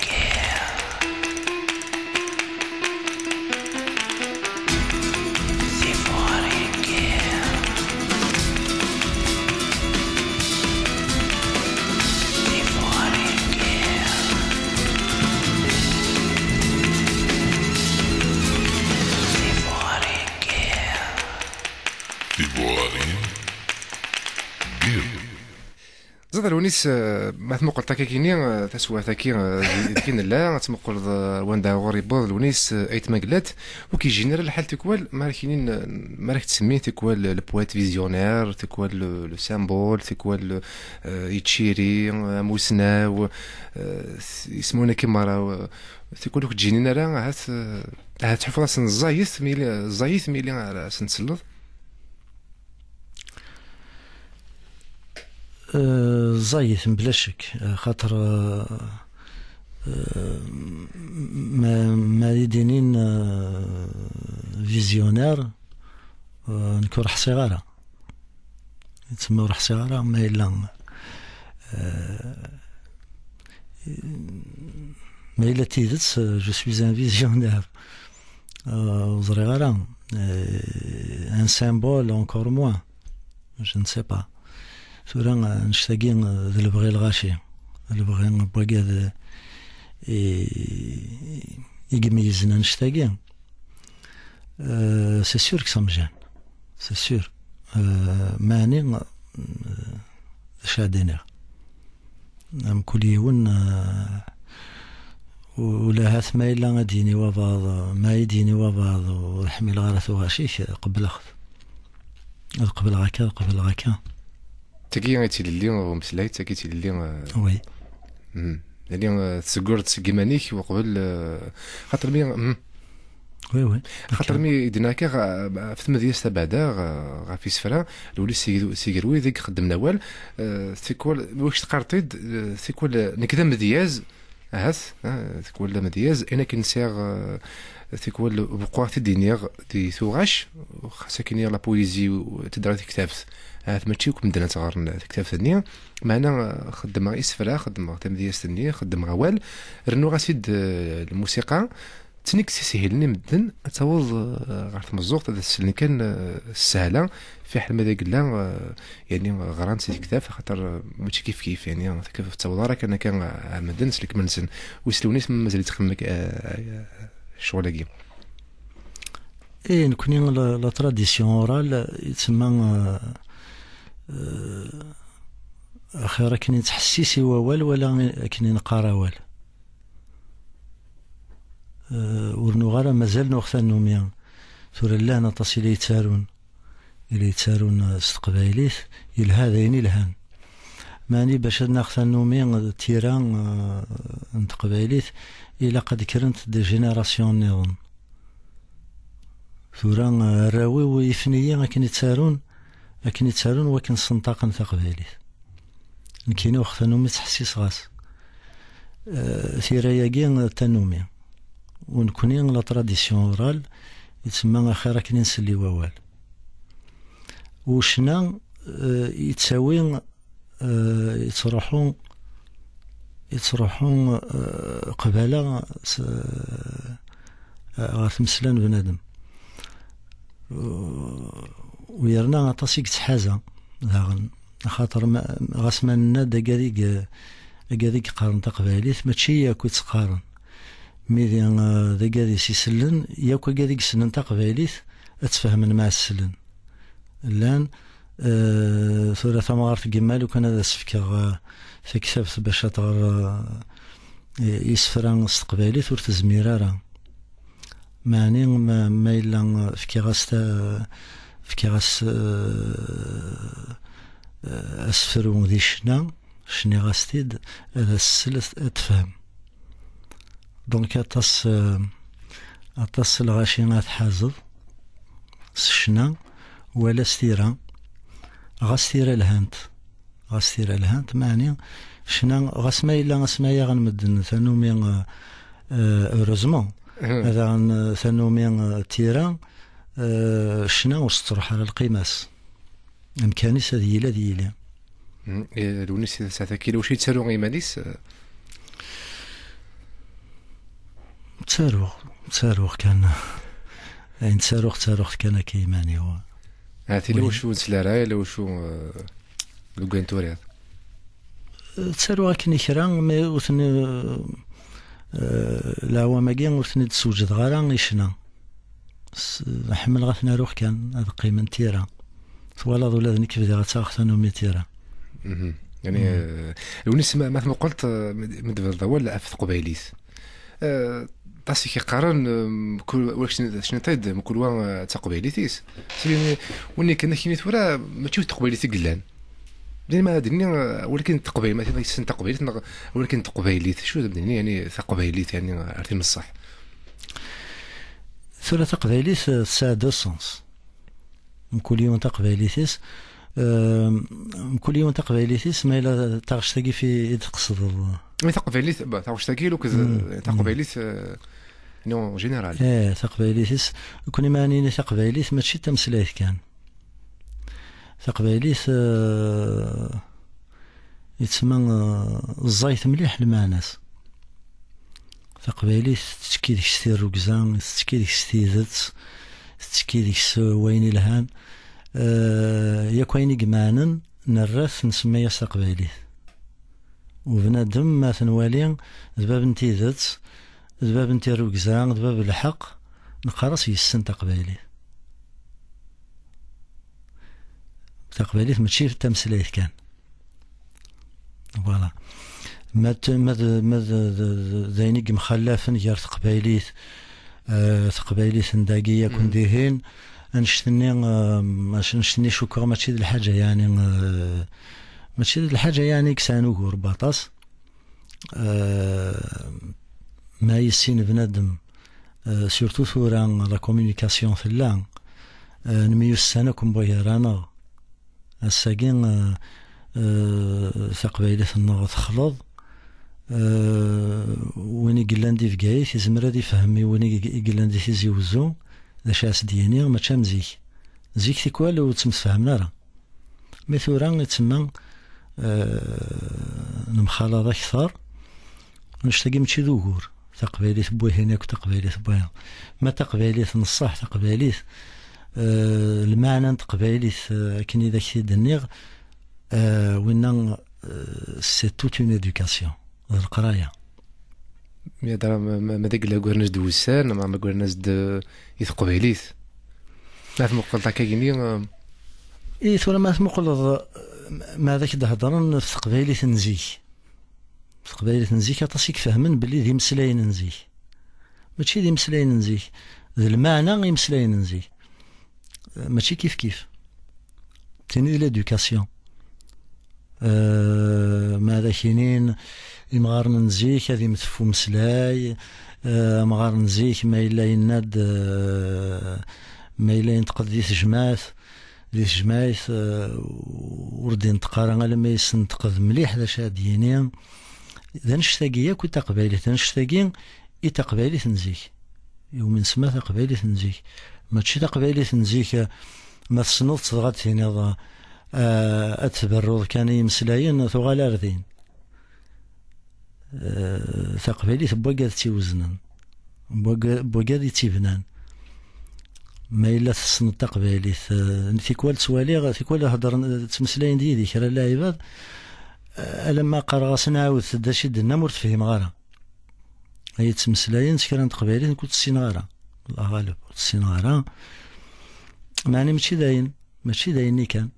Ẓid Lewnis, eh, ma tmuqleḍ akka kini, eh, taswiɛt-agi, eh, di, di nella, ad tmuqleḍ, eh, wanda ɣur yewweḍ Lewnis, eh, Ayt Mangellat, ur k-yejjin ara lḥal tikwal, ma ara k-inin, eh, ma ara k-ttsemmin tikwal le poète visionnaire, tikwal le, le symbole, tikwal, eh, yettciri, eh, amusnaw, eh, s-, ismun akken mara, eh, tikwal ur k-ǧǧinin ara, ahat, eh, ahat tḥufuḍ-asen ẓẓayet, mi yili, ẓẓayet mi yili ara asen-tselleḍ. Eh, ẓẓayet, mebla ccek, eh, xaṭer, eh, eh, ma, ma ad d-inin, eh, visionnaire, eh, nekk ur ḥṣiɣ ara. Yettsemma ur ḥṣiɣ ara, ma yella, eh, ma yella d tidet, eh, je suis un visionnaire. Eh, ur ẓriɣ ara. Eh, un symbole, encore moins. Je ne sais pas. Tura, eh, annect-agi, eh, d lebɣi lɣaci. D lebɣi n wagad, eh, i, i imeyyzen annect-agi. Euh, c'est sûr que ça me gêne. C'est sûr. Euh, meɛni, euh, d acu ara d-iniɣ? Mkul yiwen, euh, U-, ulahat ma yella ad d-yini wabaḍ, ma i d-yini wabaḍ ur ḥmileɣ ara tuɣac-ik, qebleɣ-t. Ad qebleɣ akka, ad qebleɣ akka. Tagi i d tilelli, umeslay, tagi i d tilelli, eh, Oui. Mhm. Yali, eh, tseggurd seg iman-ik uqbel, eh, xaṭer mi, mhm. Oui, oui. Xaṭer mi i d-nniɣ akka, ɣ-, ɣef tmedyazt tabeɛda, ɣ-, ɣef isefra, Lewnis Siger-, Sigerwid i ixeddmen awal, eh, tikwal, wi k-teqqareḍ-id, eh, tikwal, eh, nekk d amedyaz, ahat, eh, tikwal d amedyaz, ayen akken sɛiɣ, eh, tikwal beqquɣ-t-id-iniɣ di tuɣac, xas akken la poésie u-, tedra tektabt. Ahat mačči akk medden ad tt-ɣren tektabt-nni, meɛna, eh, xeddmeɣ isefra, xeddmeɣ tamedyazt-nni, xeddmeɣ awal, rennuɣ-as-id, eh, lmusiqa, d tin i yessishilen i medden ad taweḍ, eh, ɣer tmeẓẓuɣt, ad as-slen kan, eh, s sshala, fiḥel ma d agella, eh, yani, ɣran-tt di tektabt, axaṭer, eh, mačči kif kif, yani, tektabt ur tettaweḍ ara kan akka, eh, ɣer medden s lekmal-nsen. Wis Lewnis mazal yettxemmim, eh, eh, ccɣel-agi. Eh, nekni la, la tradition orale, yettsemma, eh, eh, axir akken i nettḥessis i wawal wala akken i neqqar awal. Eh, ur nuɣ ara, mazal nuɣ tannumi. Tura llan aṭas i la yettarun, i la yettarun, eh, s teqbaylit, yelha d ayen ilhan. Mani bac ad naɣ tannumi d tira, eh, n teqbaylit, ilaq ad krent des générations nniḍen. Tura, eh, arraw-iw ifen-iyi akken i ttarun, akken i ttarun wakken senṭaqen taqbaylit. Nekkini uɣ tannumi ttḥessiseɣ-as. Eh, tira-agi d tannumi. U nekni la tradition orale, yettsemma axir akken i nsell i wawal. U ccna, eh, yettawi, eh, yettruḥu, yettruḥu, eh, qbala s, eh, ɣer tmesla n bnadem. U yerna aṭas i yettḥaza daɣen, axaṭer ma, ɣas ma nenna-d agad i ye-, agad i yeqqaren taqbaylit, mačči yakk i tt-qqaren. Mi d, eh, d agad i s-isellen, yakk agad i yessnen taqbaylit, ad tt-fehmen ma ad s-slen. Llan, eh, tura tamɣart n yemma, lukan ad as-fkeɣ, eh, taktabt bac ad tɣer, eh, isefra s teqbaylit, ur tezmir ara. Meɛni ma, ma yella fkiɣ-as ta-, fkiɣ-as, eh, eh, asefru di ccna, cniɣ-as-t-id, ad as-tsel, ad tefhem. Donc aṭas, eh, aṭas n lɣaci ad tḥazeḍ s ccna wala s tira, ɣas tira lhant. Ɣas tira lhant, meɛni ccna, ɣas ma yella asma yaɣen medden tannumi, eh, eh, heureusement, Mhm. Ad aɣen, eh, tannumi, eh, tira, eh, ccna ur s-tettruḥ ara lqima-s. Amkan-is ad yili, ad yili. Mhm. Eh, Lewnis, sɛat akkin, wacu yettaru i yiman-is? Eh, ttaruɣ, ttaruɣ kan. Ayen ttaruɣ, ttaruɣ-t kan akka i yiman-iw. Ah, tili Wi- wacu ur nsel ara, yella wacu, eh, deg wayen turiḍ? Ttaruɣ akken i kra, mi ur ten-, eh, leɛwam-agi ur ten-id-sewǧdeɣ ara i ccna. S-, ḥemmleɣ ad ten-aruɣ kan, ad qqimen tira. Twalaḍ ula d nekk bdiɣ ad taɣeɣ tannumi tira. Mhm. Yani, Mhm. Eh, Lewnis, ma, ma tmuqleḍ, eh, mi d-, mi d-tebdiḍ awal ɣef teqbaylit. Eh, aṭas i k-yeqqaren, eh, mkul, wa cni-, cniṭ-id, mkul wa, eh, d taqbaylit-is. Sili, win kan akini tura, mačči d teqbaylit i yellan. Dima ad d-nini, eh, walakin d teqbaylit, ma tebɣa yessen taqbaylit, neɣ walakin d teqbaylit. Acu d, yani, taqbaylit, yani, ar timeṣṣaḥ? Tura taqbaylit, eh, tesɛa deux sens. Mkul yiwen taqbaylit-is, eh, mkul yiwen taqbaylit-is, ma yella taɣect-agi fi i d-tqesdeḍ. I taqbaylit, ba, taɣect-agi, luked, Mm, eh, taqbaylit, eh, non, général. Eh, taqbaylit-is, nekkni ma nini taqbaylit, mačči d tameslayt kan. Taqbaylit, eh, yettma, eh, ẓẓayet mliḥ lmeɛna-s. Taqbaylit tettekki deg-s tirrugza, tettekki deg-s tidet, tettekki deg-s wayen ilhan. Eh, yakk ayen i imeɛnen, nerra-t, nsemma-yas taqbaylit. U bnadem, ma t-nwali, d bab n tidet, d bab n tirrugza, d bab n lḥeqq, neqqar-as yessen taqbaylit. Taqbaylit mačči d tameslayt kan. Voilà. Ma d, ma d, ma d, d, d, d ayen i yemxallafen gar teqbaylit, eh, teqbaylit n dagi yakk n dihin, annect-nni, eh, mac-, annect-nni cukkeɣ mačči d lḥaǧa, yeɛni, eh, mačči d lḥaǧa, yeɛni, i yesɛan ugur n waṭas. Eh, ma yessin bnadem, eh, surtout tura la communication tella, eh, nemyussan akk mbugar-aneɣ. Ass-agi, eh, eh, taqbaylit-nneɣ texleḍ. Eh, win i yellan di Bgayet yezmer ad ifhem i win i, i yellan di Tizi Wezzu d acu i as-d-yini, mačči am zik. Zik tikwal ur ttemsefhamen ara. Mi tura itsemma, eh, nemxalaḍ akter. Annect-agi mačči d ugur. Taqbaylit n wihin akk, taqbaylit n wihin. Ma taqbaylit n ṣṣeḥ, taqbaylit, eh, lmeɛna n teqbaylit, eh, akken i d ak-t-id-nniɣ, eh, winna, eh, c'est toute une éducation. D leqraya. Mi ara ma, ma, ma d agla gren-as-d wussan, ma, ma gren-as-d, eh, i teqbaylit. Ma tmuqleḍ akka gini, eh, I tura ma tmuqleḍ, eh, ma d ak-d-hedren ɣef teqbaylit n zik. Teqbaylit n zik, aṭas i ifehmen belli d imeslayen n zik. Mačči d imeslayen n zik. D lmeɛna imeslayen n zik. Eh, mačči kif kif. Tini d l'éducation. Eh, ma ad ak-inin imɣaren n zik ad imtef umeslay, eh, amɣar n zik ma yella yenna-d, eh, ma yella yenṭeq-d di tejmaɛt, di tejmaɛt, eh, ur d-inṭeq ara alamma yessenṭeq-d mliḥ d acu ad d-yini. D annect-agi yakk i taqbaylit, d annect-agi i taqbaylit n zik. Iwumi nsemma taqbaylit n zik. Mačči taqbaylit n zik, eh, ma tessneḍ-tt dɣa ad tiniḍ, eh, ad tberruḍ kan i yimeslayen, tuɣal ar din. Eh, taqbaylit n wagad tt-iweznen, n waga-, n wagad i tt-ibnan. Ma yella tessneḍ taqbaylit, eh, tikwal ttwaliɣ, tikwal heddren, eh, ttmeslayen-d yid-i kra n lɛibad, eh, alamma qqareɣ-asen ɛawdet-d acu i d-tennam ur t-fhimeɣ ara. Ay yettmeslayen s kra n teqbaylit, nekk ur tt-ssineɣ ara. Llah ɣaleb, ur tt-ssineɣ ara. Meɛna mačči d ayen, mačči d ayenni kan.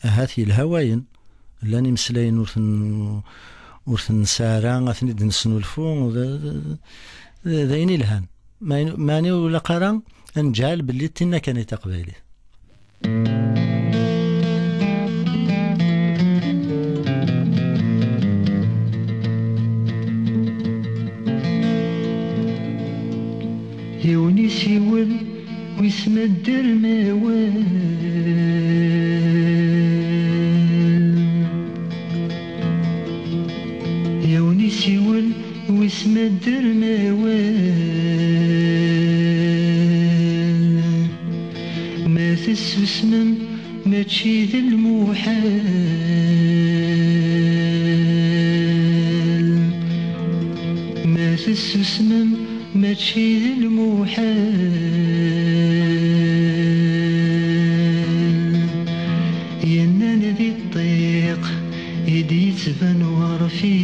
Ahat yelha wayen. Llan imeslayen ur ten-, ur ten-nesɛi ara, ad ten-id-nesnulfu, d, d, d, d ayen ilhan. Meɛna, meɛna ur ilaq ara ad neǧɛel belli d tinna kan i taqbaylit. Yiwen isiwel, wis ma dder mawal. Yiwen isiwel, wis ma dder mawal. Ma tessusmem, mačči d lmuḥal. Ma tessusmem, mačči d lmuḥal. Yennan di ṭṭiq i d-yettban werfiq,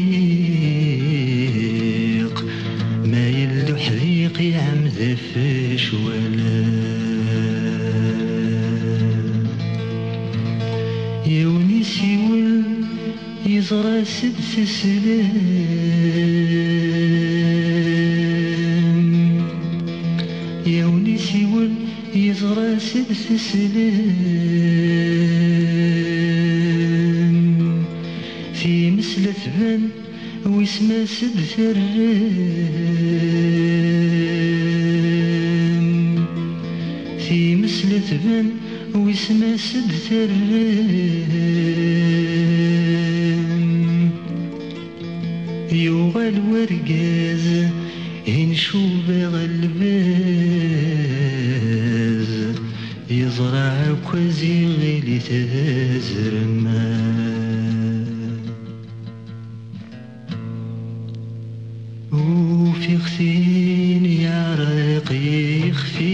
ma yella uḥdiq iɛemmed afecwal. Yiwen isiwel, yeẓra-s-d teslem. Yiwen isiwel, yeẓra-s-d teslem. Times la tban, wis ma s-d terrem. Times la tban, wis ma s-d terrem. Yuɣal wergaz, incuba lbaz, yeẓra akk aziɣil i tazrem. Ufiɣ-t-in yeɛreq yixef-is,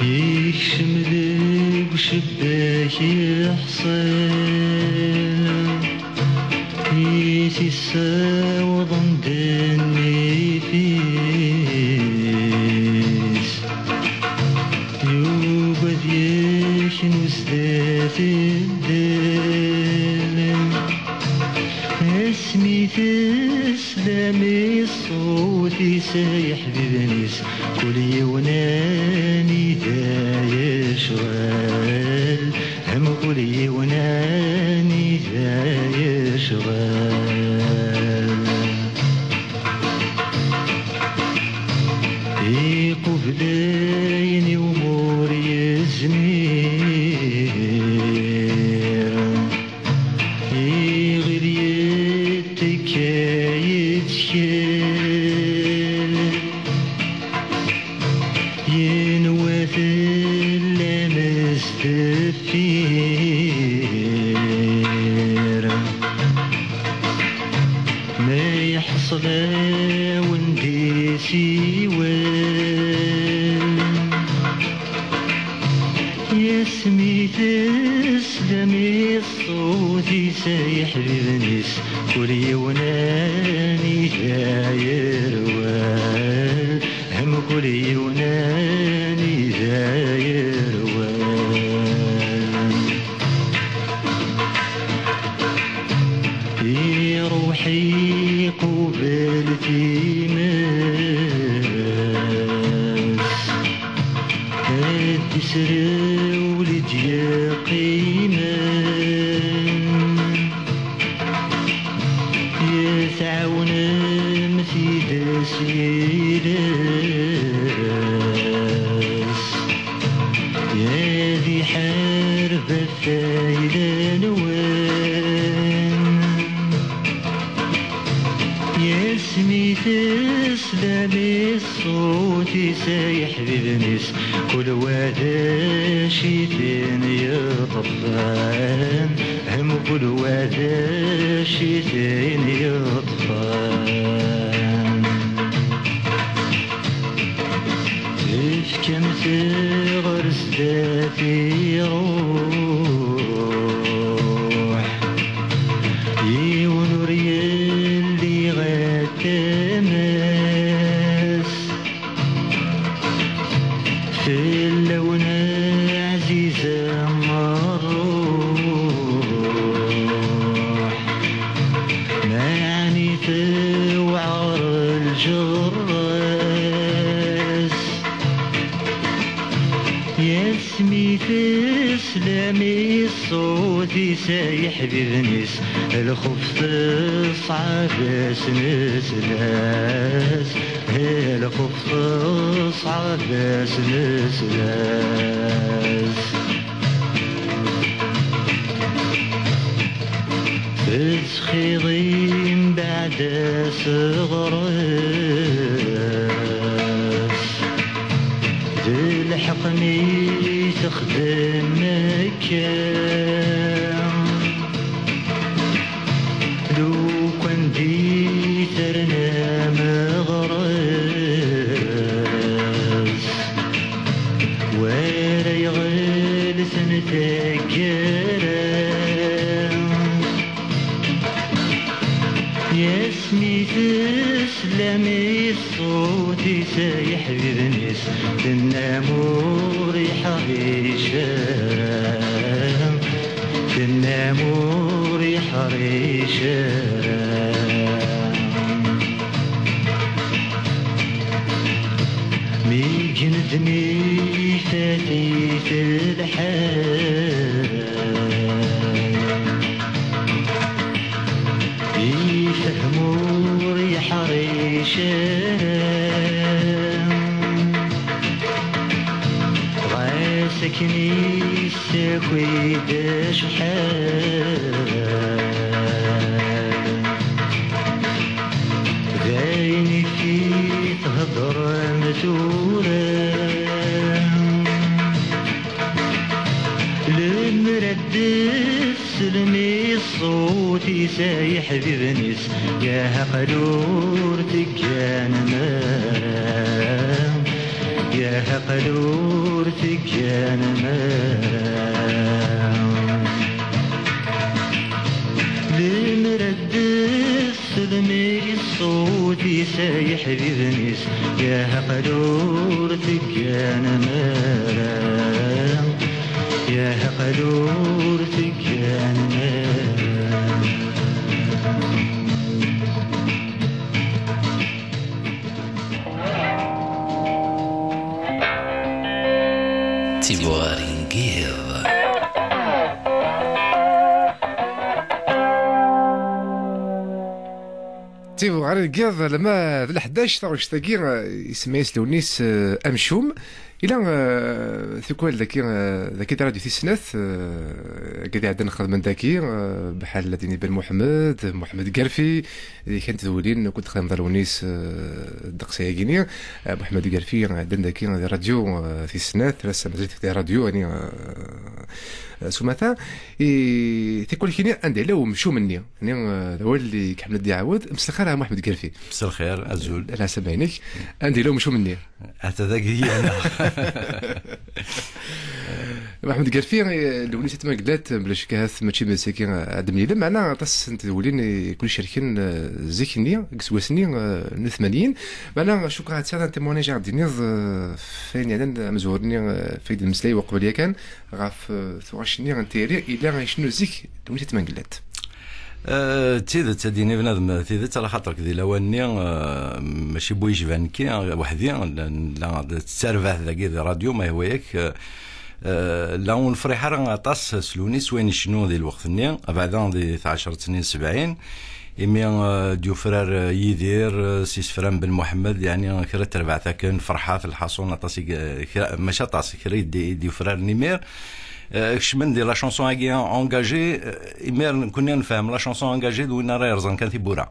yekcem deg ucebbak yeḥṣel, i t-issawḍen-d nnif-is. Yuba d yaknu sdat ddel. Mi teslam i ṣṣut-is ay iḥbiben-is, kul yiwen anida yecɣel, hem kul yiwen anida yecɣel. Iqubel ayen iwumi ur yezmir. Iɣil yettekka yettkel, yenwa tellam s deffir. Ma yeḥṣel awen-d isiwel, yasmi teslam i ṣṣut-is ay iḥbiben-is, kul yiwen anida yerwel, hem kul yiwen anida yerwel. Iruḥ iqubel times, ad d-isrewel i d-yeqqimen, yetɛawnem tides yiles. Ad iḥareb ɣef ayla-nwen. Yasmi teslam i ṣṣut-is ay iḥbiben-is, kul wa d acu i ten-yeṭṭfen, hem kul wa d acu i ten-yeṭṭfen. Tefkam-t ɣer zdat iruḥ, yiwen ur yelli ɣer tama-s. Fell-awen ɛziz am ṛṛuḥ, meɛni tewɛer lǧerra-s. Yasmi teslam i ṣṣut-is ay iḥbiben-is, lxuf teṣɛeb-as nesla-s, lxuf teṣɛeb-as nesla-s. Tettxiḍi mbeɛd aseɣres, d lḥeqq mi texdem akka. Lukan d-iterna meɣres, wara yeɣlten taggara. Yasmi teslam i ṣṣut-is ay iḥbiben-is, tennam ur yeḥric ara, tennam ur yeḥric ara. Mi gnedmi fat-it lḥal, ifhem ur yeḥric ara. Ɣas akken yessaki-d acḥal, d ayen i k-theddrem tura. Lemmer ad d-teslem i ṣṣut-is ay iḥbiben-is, ya aql ur tegganem ara, ya aql ur tegganem ara. Lemmer ad d-teslem i ṣṣut-is ay iḥbiben-is, ya aql ur tegganem ara, ya aql ur tegganem ara. Tibuɣarin n yiḍ. Tibuɣarin n yiḍ, lma d leḥdac, taɣect-agi, eh, isemma-yas Lewnis, eh, amcum. Ila, eh, tikwal daki, eh, daki d radio tis snat, eh, dagi d iɛeddan xedmen daki, eh, bḥal Ladini Ben Muḥemmed, Muḥemmed Garfi, di kan tedwilin, kent xedmen d Lewnis, eh, ddeqs-agi-ni. Eh, Muḥemmed Garfi, eh, ɛeddan daki di radio, eh, tis snat, ass-a mazal di radio, yani, eh, s umata. I tikwal kini, anda yella umcum-nni? Yani, eh, d awal i iḥemmel ad d-iɛawed. Mselxir a Muḥemmed Garfi. Mselxir, azul. Lɛaslama-inek. Anda yella umcum-nni? Ata dagi yana. Muḥemmed Garfi, eh, Lewnis At Mengellat, bla ccek ahat mačči d ass-agi ad d-mlilen, meɛna aṭas n tedwilin i ken-icerken, eh, zik-nni, deg iseggasen-nni, eh, n tmanyin. Meɛna, cukkeɣ ad tesɛiḍ un témoignage ad d-tiniḍ, eh, f wayen yeɛnan amezwaru-nni, eh, f ay d-nemmeslay uqbel yakan, ɣef, eh, tuɣac-nni n tayri, yella icennu zik Lewnis At Mengellat. Eh, d tidet, ad d-yini bnadem tidet, ala xaṭer di lawan-nni, eh, mačči bu yejban nekki, eh, weḥdi, la, la, d tarbaɛt dagi di radio, ma yehwa-yak, eh, eh, la ur nefriḥ ara aṭas s Lewnis s wayen icennu di lweqt-nni, abeɛda di tɛecret snin sebɛin, imi, eh, d-yufrar, eh, Yidir, eh, s isefra n Ben Muḥemmed, yani kra n terbaɛt akken, ferḥat, lḥaṣun, aṭas i, kra, mačči aṭas, kra i d-, i d-yufraren imir, eh, kecmen di la chanson-agi engagée, eh, imir nekkni nefhem la chanson engagée d win ara yerẓen kan tiwwura.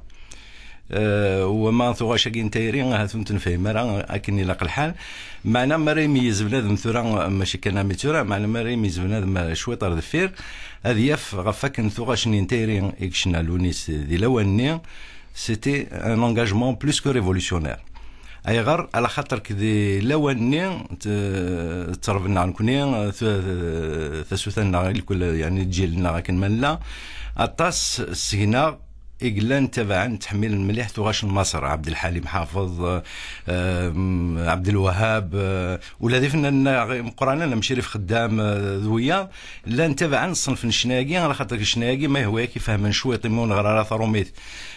Eh, wama tuɣac-agi n tayri, ahat ur tent-nefhim ara akken ilaq lḥal. Meɛna mi ara imeyyez bnadem tura, mačči kan ami tura, meɛna mi ara imeyyez bnadem cwiṭ ar deffir, ad yaf ɣef wakken tuɣac-nni n tayri i yecna Lewnis di lawan-nni, c'était un engagement plus que révolutionnaire. Ayɣer? Ala xaṭer di lawan-nni, t-, ttrebna nekkni, t-, tasuta-nneɣ, ilkul, yani, lǧil-nneɣ akken ma nella, aṭas seg-neɣ i yellan tabaɛen, ttḥemmilen mliḥ tuɣac n Maṣer, Ɛebdelḥalim Ḥafeẓ, eh, Ɛebdelwahab, eh, ula d ifennanen imeqqranen am Crif Xeddam, eh, d wiyaḍ, llan tabaɛen ṣṣenf n ccna-agi, ala xaṭer ccna-agi, ma yehwa-yak, ifehmen cwiṭ, imi ur neɣri ara taṛumit,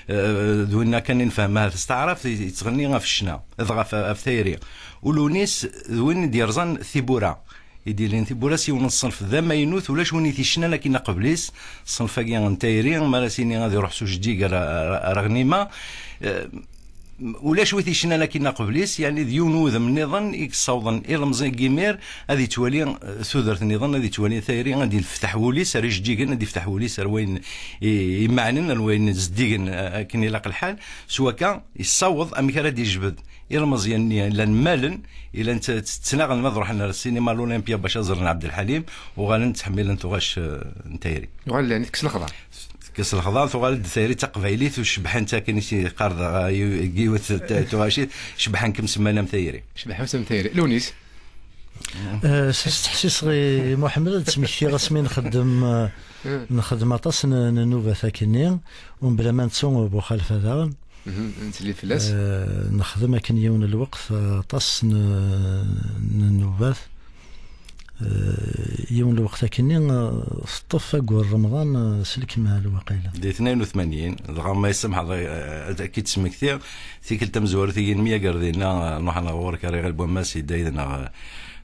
eh, d winna kan i nefhem ahat s taɛrabt, yettɣenni ɣef ccna, d ɣef, ɣef tayri. U Lewnis d win i d-yerẓan tiwwura. I d-yellan tiwwura s yiwen n ṣṣenf d amaynut, ulac win i t-yecnan akin aqbel-is, ṣṣenf-agi n tayri, mi ara s-yini ad iruḥ s ujeǧǧig ar, ar, ar Ɣnima, eh, ulac wi t-yecnan akin aqbel-is, yani d yiwen n wudem nniḍen i yessawḍen ilemẓi n yimir ad yettwali, eh, tudert nniḍen, ad yettwali tayri, ad yefteḥ wul-is ar ijeǧǧigen, ad yefteḥ wul-is ar wayen i, imeɛnen, ar wayen zeddigen, eh, akken ilaq lḥal, s wakka yessaweḍ amek ara d-yejbed ilmeẓyen-nni llan mmalen, i llan tt-, tt-, ttnaɣen ma ad ruḥen ar ssinima l'Olympia bac ad ẓren Ɛebdelḥalim, uɣalen ttḥemmilen tuɣac, eh, n tayri. Uɣalen llan tekkes lexḍa. Tekkes lexḍa, tuɣal-d tayri d taqbaylit, u cebbḥent akken i s-yeqqar dɣa yiw-, yiwet t-, tuɣac, cebbḥen-kem semman am tayri. Cebbḥen-kem am tayri. Lewnis. Eh, s-, steḥsiseɣ i Muḥemmed ad d-smektiɣ asmi nxeddem, eh, nxeddem aṭas n, n nnubat akkenni, u mebla ma nettu Buxalfa daɣen. Mhm, nettli fell-as. Eh, nexdem akken yiwen n lweqt, eh, aṭas n, n nnubat. Eh, yiwen n lweqt akkenni, eh, teṭṭef aggur Remḍan, eh, s lekmal waqila. Di tnayen u tmanyin, dɣa ma yessemḥeḍ, eh, ad k-id-smektiɣ, tikkelt tamezwarut i nemyager dinna, eh, nruḥ ɣer ɣur-k ar Iɣil Wammas, yedda yid-neɣ,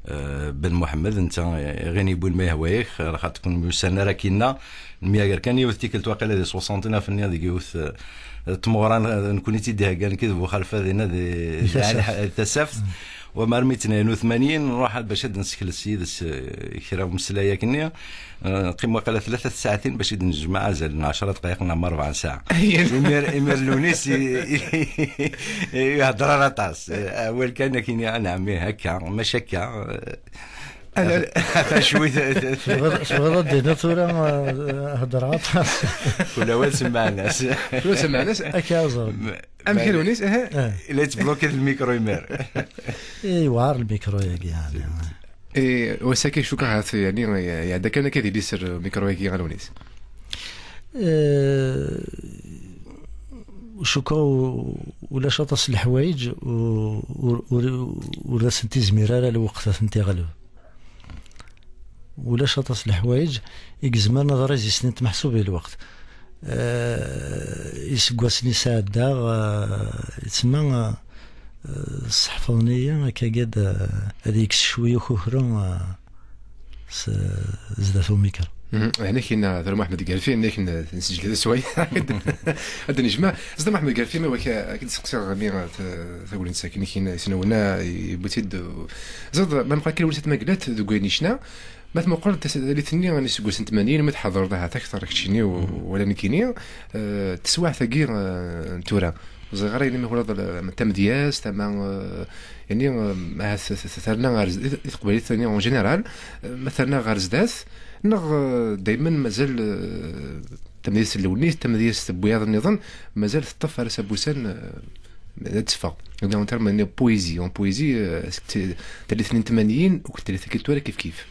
eh, Ben Muḥemmed, netta, eh, iɣin yewwin ma yehwa-yak, xaṭer kunwi ussan ara k-inna, Nemyager kan yiwet tikkelt waqila di soixante-neuf nniɣ deg yiwet, eh, tmeɣra n, nekkni i tt-id-iheggan nekki d Buxalfa dinna di, di Tasaft. Di Tasaft. Mm. Wa mi armi tnayen u tmanyin nruḥ bac ad d-nsekles yid-s, eh, kra umeslay akkenni. Eh, neqqim waqila tlata tsaɛtin bac i d-nejmeɛ azal n ɛecra dqayeq neɣ ma rebɛa ssaɛa. Ayen. Imir, imir Lewnis i, i, i, ihedder ara aṭas. Eh, awal kan akkenni, a nɛemmi, akka, maca akka, eh, Ala. Ata cwi t-, t-, t-, Tebɣiḍ, tebɣiḍ ad d-tiniḍ tura, eh, heddreɣ aṭas. Kul awal semmaɛen-as. Kul semmaɛen-as. Akka aẓer. M-, Amek ma-, Lewnis, aha. Eh. La yettbloki lmikru imir. Eh, yewɛer lmikru-yagi, yani. Eh, wass-agi cukkeɣ ahat, yani, iɛedda kan akka di liser lmikru-yagi ɣer Lewnis. Eh, cukkeɣ u-, ulac aṭas n leḥwayeǧ u-, ur, ur, ur asent-izmir ara lweqt ad tent-iɣleb. Ulac aṭas n leḥwayeǧ i izemren ad résistint meḥsub i lweqt. Eh, iseggasen i sɛeddaɣ, eh, tsemma, eh, sseḥfaḍen-iyi, akka-agi ad, ad yekkes cwiya ukukru, eh, s- zdat umikra. Mhm. Ɛni kina Dr Muḥemmed Garfi, ɛni kina nesǧed sway. Ad d-nejmeɛ. Zda Muḥemmed Garfi, ma wak ad k-d-seqsiɣ mi tagnit akken kina isnawna yewwi-tt-id. Zad, ma meqqar kra wis at maglat deg wayen yecna, ma tmuqel talit-nni n iseggasen tmanyin, ma tḥadreḍ ahat akteṛ keččini u- wala nekkini, eh, teswaɛt-agi, eh, n tura. Ẓriɣ ara yini ma twalaḍ, eh, tamedyazt, ama, eh, yani, eh, ahat t- t- terna ɣer z- i teqbaylit yani en général, eh, ma terna ɣer zdat, neɣ, eh, daymen mazal, eh, tamedyazt n Lewnis, tamedyazt n wiyaḍ nniḍen, mazal teṭṭef ar ass n wussan, eh, ad teffeɣ. Yani, en terme n poésie, en poésie, eh, s- t- tallit n tmanyin, u tallit n tura kif kif.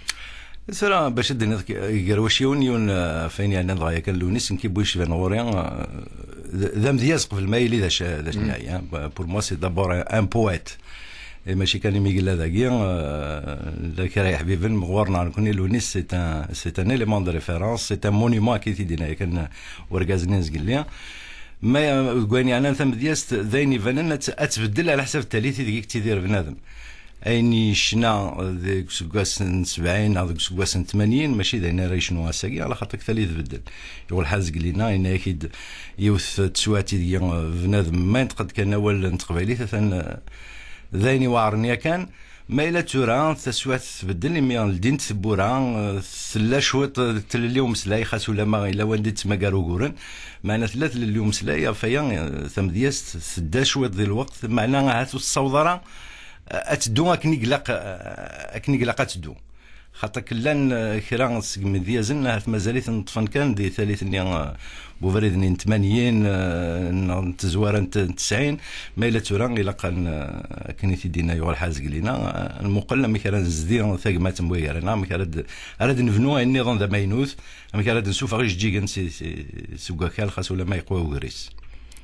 Tura, bac ad d-tiniḍ k- gar wacciwen, yiwen, eh, ɣef wayen yeɛnan dɣa yakan Lewnis, nekk i yecban ɣur-i, eh, d d amedyaz qbel ma yili d acu, d acu n yeɛya. Pour moi, c'est d'abord un, un poète. Et mačči kan imi yella dagi, eh, d kra yeḥbiben ɣur-neɣ nekkni, Lewnis, c'est un, c'est un élément de référence, c'est un monument, akka i t-id-yenna yakan urgaz-nni n zgelli. Ma, eh, deg wayen yeɛnan tamedyazt, d ayen ibanen ad t- ad tbeddel ɛla ḥsab n tallit ideg i yettidir bnadem. Ayen yecna deg useggas n sebɛin neɣ deg useggas n tmanyin, mačči d ayen ara yecnu ass-agi, ala xaṭer aktal i tbeddel. Yuɣ lḥal zgelli-nneɣ, yenna-yak-id yiwet n teswiɛt ideg bnadem ma yenṭeq-d kan awal n teqbaylit, atan, eh, d ayen iweɛren yakan. Ma yella tura taswiɛt tbeddel, imi ldint tewwura, eh, tella cwiṭ, eh, tlelli umeslay, xas ulama yella wanda i tettmagar uguren, meɛna tella tlelli umeslay, ɣef waya, eh, tamedyazt tedda cwiṭ di lweqt, meɛna ahat ur tessaweḍ ara ad teddu akken i ilaq, akken i ilaq ad teddu. Xaṭer llan, eh, kra seg imedyazen, ahat mazal-iten ṭṭfen kan di tallit-nni, eh, n ubrid-nni n tmanyin, eh, neɣ n tezwara n t- n tesɛin, ma yella tura ilaq ad n- akken i t-id-yenna yuɣ lḥal zgelli-nneɣ, eh, nmuqel amek ara nezdi tagmat n wigara-nneɣ, amek ara d- ara d-nebnu ayen nniḍen d amaynut, amek ara d-nsufeɣ ijeǧǧigen si, si, seg wakal, xas ulama yeqwa ugris.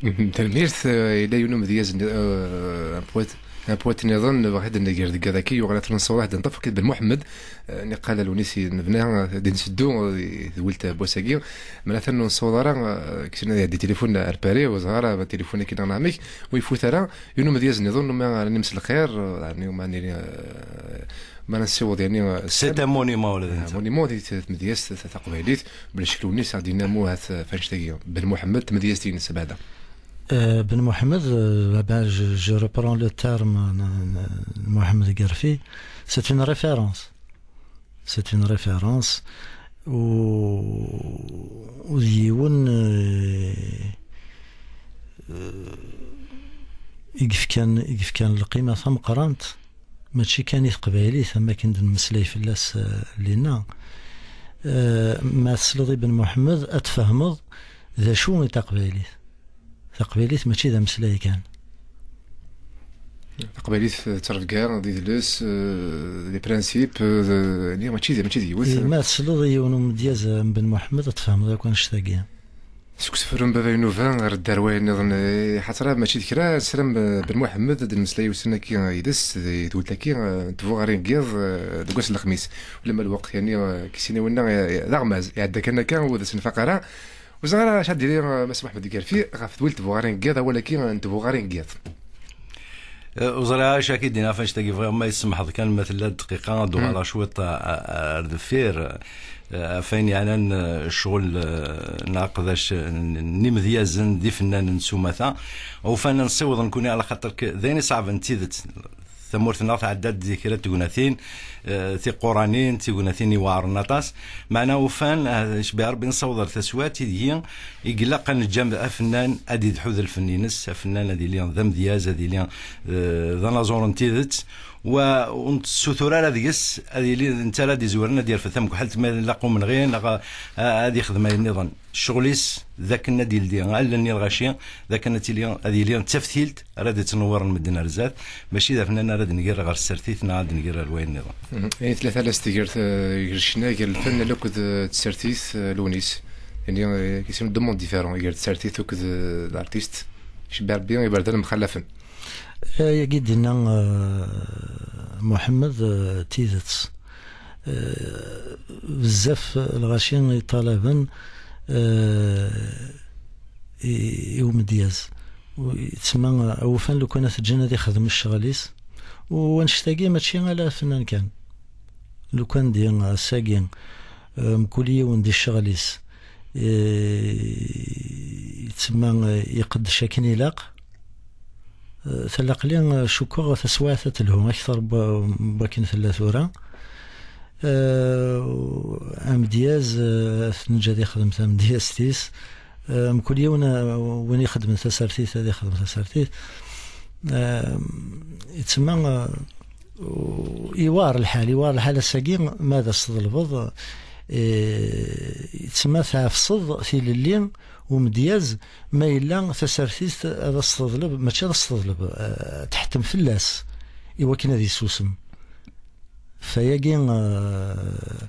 Mhm, tanemmirt. Eh, yella yiwen umedyaz, eh, un poète, un poète nniḍen, bɣiɣ ad d-neg deg dagi, yuɣal ad t-nṣewwer, ad d-nṭef, akked Ben Muḥemmed, eh, niqal Lewnis nebna, eh, ad d-nseddu, eh, di twilt n wass-agi. Ma atan ur nṣewwer ara, eh, kksen ad iɛeddi tilifun ar Paris, ur ẓriɣ ara ma tilifun-agi neɣ amek, ur ifut ara. Yiwen umedyaz nniḍen, ma ara nimes lxir, eh, yani, ma nili, eh, ma nessiweḍ, yani, eh, c'est un monument, ula d netta. Un monument di t- tmedyazt ta- taqbaylit. Bla ccek, Lewnis ad d-yenna muhat, eh, f annect-agi. Ben Muḥemmed, tamedyazt-ines, beɛda. Euh, Ben Mohamed, euh, ah ben, je, je reprends le terme, euh, Mohamed Garfi. C'est une référence. C'est une référence. U, u d yiwen, euh, euh, i yefkan, i yefkan lqima tameqqrant, mačči kan i teqbaylit, am akken d-nemmeslay fell-as, eh, llinna. Eh, ma tesliḍ i Ben Muḥemmed, ad tfehmeḍ d acu i taqbaylit. Taqbaylit mačči d ameslay kan. Taqbaylit d ttrebga, d idles, eh, d les principes, eh, d, yani, mačči d, mačči d yiwet. Eh, ma tesliḍ i yiwen umedyaz am Ben Muḥemmed, ad tfehmeḍ akk annect-agi. Seg usefru n Baba Inuba ɣer dderwaya nniḍen, eh, ḥaṭer mačči d kra, ssram, eh, Ben Muḥemmed ad d-nemmeslay ussan-agi, eh, yid-s, di tewt-agi, eh, n tbuɣarin n yiḍ, eh, deg wass n lexmis. Ulamma lweqt, yani, eh, kessini winna, eh, d aɣmaz, iɛedda kan akka, ur d as-nfaq ara. Ur ẓriɣ ara acu ad d-yini, eh, Mass Muḥemmed Garfi, ɣef twilt tbuɣarin n yiḍ, awal-agi, eh, n tbuɣarin n yiḍ. Eh, ur ẓriɣ ara acu akka i d-iniɣ ɣef annect-agi, bɣiɣ ma yi-tsemḥeḍ kan, ma tella dqiqa, ad uɣaleɣ cwiṭ, eh, ar deffir, eh, ɣef wayen yeɛnan, eh, ccɣel, eh, n aqdac, eh, n, n imedyazen d ifennanen s umata. Ufan ad nessiweḍ nekkni, ala xaṭer k-, d ayen iṣeɛben d tidet. Tamurt-nneɣ tɛedda-d di kra n tegnatin, eh, tiquranin, tignatin iweɛren aṭas. Meɛna ufan, eh, cbiɣ Rebbi, nessaweḍ ar taswiɛt ideg i ilaq ad neǧǧ am-, afennan ad idḥu d lfen-ines, afennan ad yili d amedyaz, ad yili, eh, d anaẓur n tidet, wa ur nessutur ara deg-s ad yili d netta ara d-izewren, ad yerfed tamekḥelt ma ilaq umenɣi, neɣ, eh, ad yexdem ayen nniḍen. Ccɣel-is d akken ad yeldi allen i lɣaci, d akken ad tili, ad yili d taftilt ara d-ittnewwiren medden ar zdat, mačči d afennan ara d-nger ɣer tsertit neɣ ad d-nger ar wayen nniḍen. Mhm. Ayen tella talast gar, eh, gar ccna, gar lfennan akked, eh, tsertit, eh, Lewnis. Yani, eh, c'est un deux mondes différents, gar tsertit akked, eh, l'artiste. Cebbi Rebbi, iberdan mxallafen. Eh, ayagi d-yenna, eh, Muḥemmed, eh, tidet. Eh, bezzaf lɣaci i ṭalaben, eh, i, i umedyaz. U, yettsemma awufan lukan ad t-ǧǧen ad ixdem ccɣel-is. U annect-agi mačči ala afennan kan. Lukan di ass-agi, eh, mkul yiwen di ccɣel-is, eh, yettsemma, eh, iqeddec akken ilaq. Eh, tallaqli, eh, cukkeɣ taswiɛt ad telhu akter n wa-, n wakken tella tura. Eh, amedyaz, eh, ad t-neǧǧ ad ixdem tamedyazt-is. Eh, mkul yiwen, eh, win ixedmen tasertit ad ixdem tasertit. Eh, yettsemma, eh, u-, iwar lḥal, iwar lḥal ass-agi, ma ad as-tḍelbeḍ, eh, yettsemma tɛefseḍ tilelli umedyaz, ma yella tasertit ad as-teḍleb, mačči ad as-teḍleb, eh, tḥettem fell-as i wakken ad yessusem. Fayagi, eh,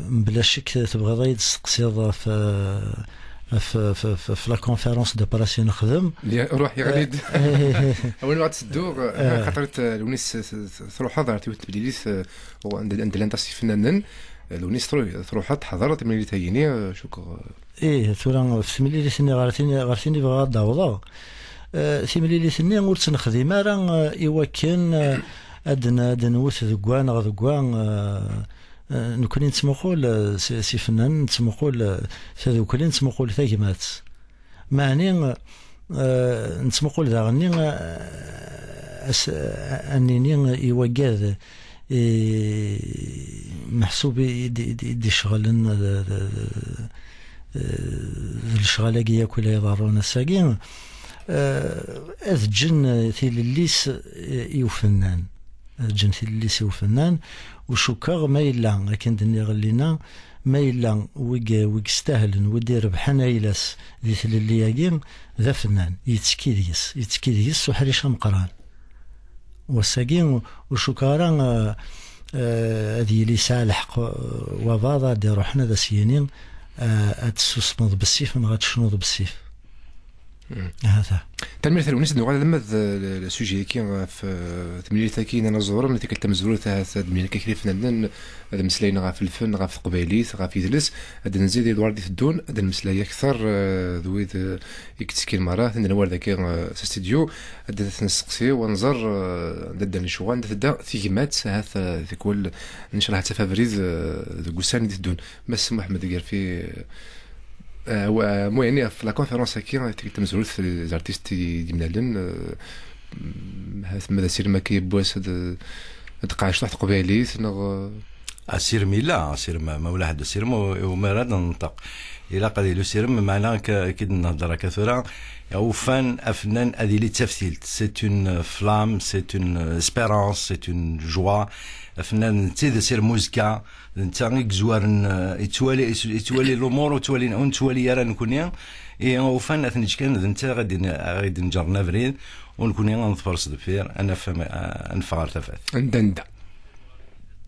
mebla ccek tebɣiḍ ad yi-d-testeqsiḍ ɣef, eh, ɣef, ɣef, ɣef, ɣef la conférence de presse i nexdem. Ya, ruḥ yeɣli-d. Eh, awal ma ɣ-d-tedduɣ, eh, xaṭer, eh, Lewnis, eh, truḥeḍ ɣer yiwet n temlilit, eh, anda, anda llant ass ifennanen, eh, Lewnis tru-, truḥeḍ teḥḍer timlilit-agi-nni, eh, cukkeɣ, eh. Ih, tura ɣef temlilit-nni ɣer tin, ɣer tin i bɣiɣ ad d-awḍeɣ. Eh, timlilit-nni ur tt-nexdim ara, eh, i wakken, eh, ad n-, ad nwet deg wa neɣ deg wa, eh, Eh, nekkni nettmuqul, eh, s, s ifennanen, nettmuqul, eh, tadukli, nettmuqul tagmat. Meɛni, eh, nettmuqul daɣenni, eh, as, eh, ad nini i waggad, eh, meḥsub i, i d-, i d-, i d-iceɣlen, eh, d, d, eh, d lecɣal-agi akk i la iḍerrun ass-agi, eh, ad ǧǧen, eh, tilelli-s, eh, i ufennan. Ad ǧǧen tilelli-s i ufennan, u cukkeɣ ma yella, akken d-nniɣ llina, ma yella wi, wi yestahlen, wi d-irebḥen ayla-s di tlelli-agi, d afennan, yettekki deg-s, yettekki deg-s s uḥric ameqqran. Wass-agi, ur cukkeɣ ara, eh, eh, ad yili yesɛa lḥeqq, eh, wabaḍ ad d-iruḥen ad as-yini, eh, ad tessusmeḍ bessif neɣ ad tecnuḍ bessif. Hmm. Hata. Tanemmirt a Lewnis, ad nuɣal alamma d, eh, le sujet-agi ɣef, eh, temlilit-agi n anaẓuren, tikkelt tamezwarut ahat ad d-mlilen akk ifennanen, ad mmeslayen ɣef lfen, ɣef teqbaylit, ɣef yidles, ad d-nezzi di lwar d-iteddun, ad d-nemmeslay akter, eh, d wid, eh, i yettekkin merra, ad ten-nerr ar daki, eh, s astidyu, ad ten-nesteqsi, u ad nẓer, eh, anda ddan lecɣal, anda tedda tegmat, ahat, eh, tikwal ncallah ad taf abrid, eh, deg ussan i d-iteddun. Mass Muḥemmed Garfi, eh, wa-, mu yani ɣef la conférence-agi, tikkelt tamezwarut, les artistes i d-imlalen, eh, mm, hat ma d asirem akka yiwwas ad, ad d-tqeɛɛec truḥ teqbaylit, neɣ, eh? Asirem yella, asirem, ma ula ḥedd asirem, u-, u-, mi ara d-nenṭeq. Ilaq ad yili usirem, meɛna akka, akka i d-nehder akka tura, ufan afennan ad yili d taftilt. C'est une flamme, c'est une espérance, c'est une joie. Afennan d tidet, c'est le musica. D netta i yezwaren, eh, yettwali, yettwali lumuṛ, ur ttwali, ur nettwali ara nekkni. I ufan ad t-neǧǧ kan, d netta i ɣ-d-, i ɣ-d-ineǧren abrid, u nekkni ad neḍfer s deffir, ad naf am-, ad neffeɣ ɣer tafat. Anda, anda?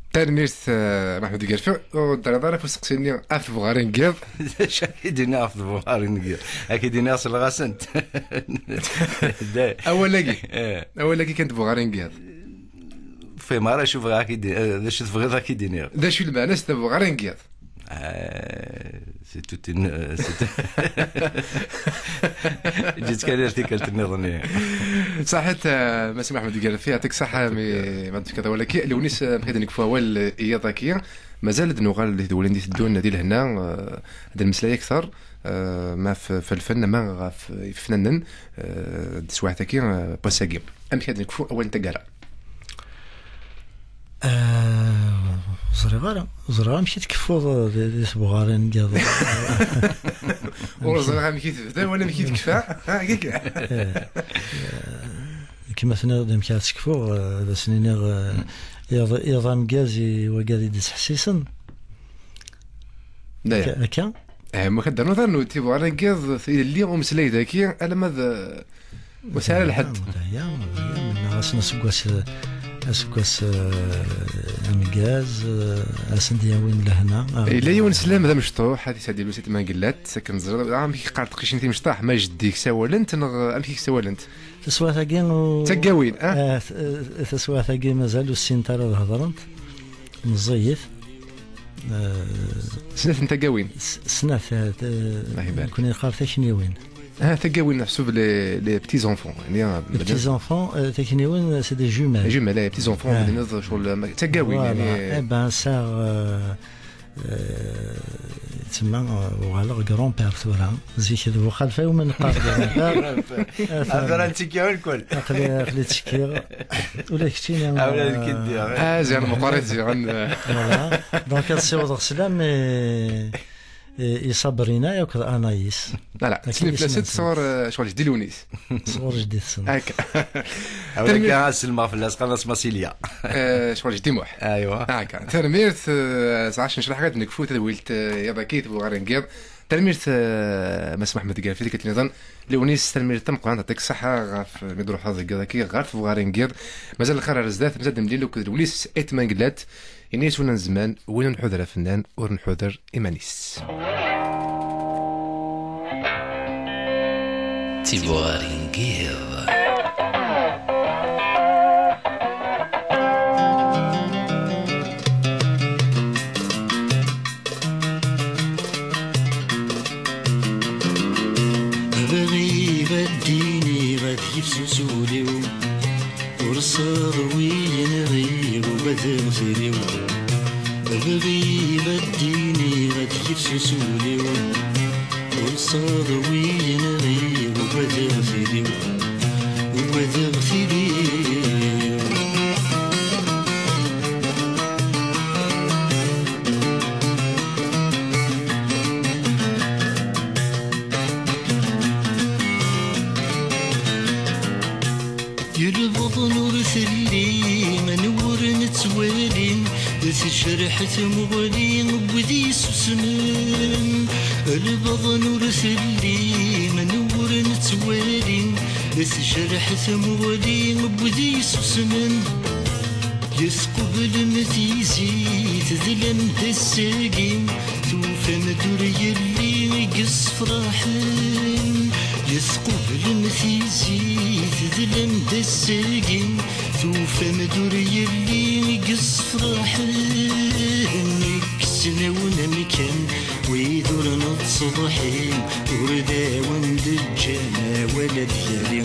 Tanemmirt, eh, Maḥmud Garfi, ur d-terriḍ ara ɣef usteqsi-nni ɣef tebɣarin n yiḍ. D acu akka i d-iniɣ ɣef tebɣarin n yiḍ? Akka i d-iniɣ selleɣ-asent. Awal-agi. Eh. Awal-agi kan tebɣarin n yiḍ. Fhimeɣ ara acu bɣiɣ ad k-id-, eh, d acu tebɣiḍ ad k-id-iniɣ. D acu lmeɛna-s tebɣarin n yiḍ? Eh, c'est toute une, eh, c'est ǧǧet kan ar tikkelt nniḍen, eh. Ṣaḥit, eh, Mass Maḥmud Garfi, yeɛṭik ṣaḥa, mi ma d-tefkiḍ awal-agi. Lewnis, eh, amek ad nekfu awal, eh, i yiḍ-agi? Mazal ad nuɣal di tedwilin d-iteddun di lehna, eh, ad nmeslay akter, eh, ma f-, f lfen, ama ɣef yifennanen, eh, d teswiɛt-agi, eh, n wass-agi. Amek ad nekfu awal n taggara? Ah, ur ẓriɣ ara. Ur ẓriɣ amek i tkeffuḍ di, di tbuɣarin n yiḍ. Ur ẓriɣ amek i tebda wala amek i tekfa. Ah, akka. Eh, eh, kma tenniḍ-d amek ara tekfuḍ, eh, ad asen-iniɣ, eh, iḍ, iḍ ameggaz i wagad i d-isḥessisen. Akka, akka? Eh, ma ad d-ternuḍ, ad nernu tibuɣarin n yiḍ, tilelli, umeslay daki, alamma d, ur sɛi ara lḥedd. Aya, aya, mennaɣ-asen aseggas, aseggas, eh, ameggaz, eh, ad asen-d-yawin lehna. Yella yiwen n sslam d amecṭuḥ, ad isɛeddi Lusi Tmangellat, akken teẓriḍ, ah, amek i qqar teqcicin timecṭaḥ, ma jeddi-k sawalent, neɣ amek i k-sawalent? Taswiɛt-agi, u-, taggawin, ah? Eh, t-, eh, taswiɛt-agi mazal ur ssint ara ad hedrent, meẓẓiyit. Eh, snat n taggawin? S-, snat, eh, t-, nekkni neqqar takniwin. Ah, tagawin, meḥsub les, les petits enfants. يعني, ah, Les petits enfants, euh, takniwin, c'est des jumelles. Jumelles, les petits enfants, ah, ccɣel, ah, tagawin. Voilà. يعني. Eh ben, ça, euh, euh, tsemma, euh, uɣaleɣ grand-père tura. Zik d bu xalfa iwumi neqqar grand-père. Grand-père. Ah, tura ntekki i lkul. Aql-i, aql-i ttekkiɣ. Ula d keččini, ah, ula d keččini. Ah, ziɣen meqqar i ziɣen. Voilà. Donc, ad ssiwḍeɣ sslam i, i, i Sabrina akked Anaïs. Voilà, ttneflasent sɣur, eh, ccɣel jeddi Lewnis. Sɣur jeddi-tsen. Akka. Awal akka, ad sellmeɣ fell-as, qqaren-as Masilya. Eh, ccɣel jeddi Muḥ. Aywa. Akka. Tanemmirt, eh, sɛa cneclaḥ ad nekfu tadwilt, eh, yaḍ-agi, tebɣa ara n yiḍ. Tanemmirt, eh, Mass Muḥemmed Gafi, tikkelt nniḍen. Lewnis, tanemmirt tameqqrant, yeɛṭik ṣṣeḥḥa ɣef mi d-truḥeḍ deg yiḍ-agi ɣer tebɣarin n yiḍ. Mazal lxir ar zdat, mazal d-nemlil akked Lewnis Ayt Mengellat. Ini-as win n zzman, win ur nḥuder afennan, ur nḥuder iman-is. Tibuɣarin n yiḍ. Bɣiɣ ad d-iniɣ ad yifsus ul-iw, ur ṣṣaḍ wi yenɣi ubadeɣ tili-w. Bɣiɣ ad d-iniɣ ad yifsus ul-iw, ur ṣṣaḍ wi yenɣi ubadeɣ tili-w, ubadeɣ tili-w. Yelbaḍen ur telli, anwa ur nettwali, tejreḥ tmuɣli n wid yessusmen. Lbaḍen ur telli, anwa ur nettwali, tejreḥ tmuɣli n wid yessusmen. Yesqubel m tizi tedlam d ass-agi, tufam-d ur yelli i yessefraḥen. Yesqubel m tizi tedlam d ass-agi, tufam-d ur yelli i yessefraḥen. Kksen-awen amkan wid ur nettṣeḍḥi, ur d awen-d-ǧǧan awal ad yali.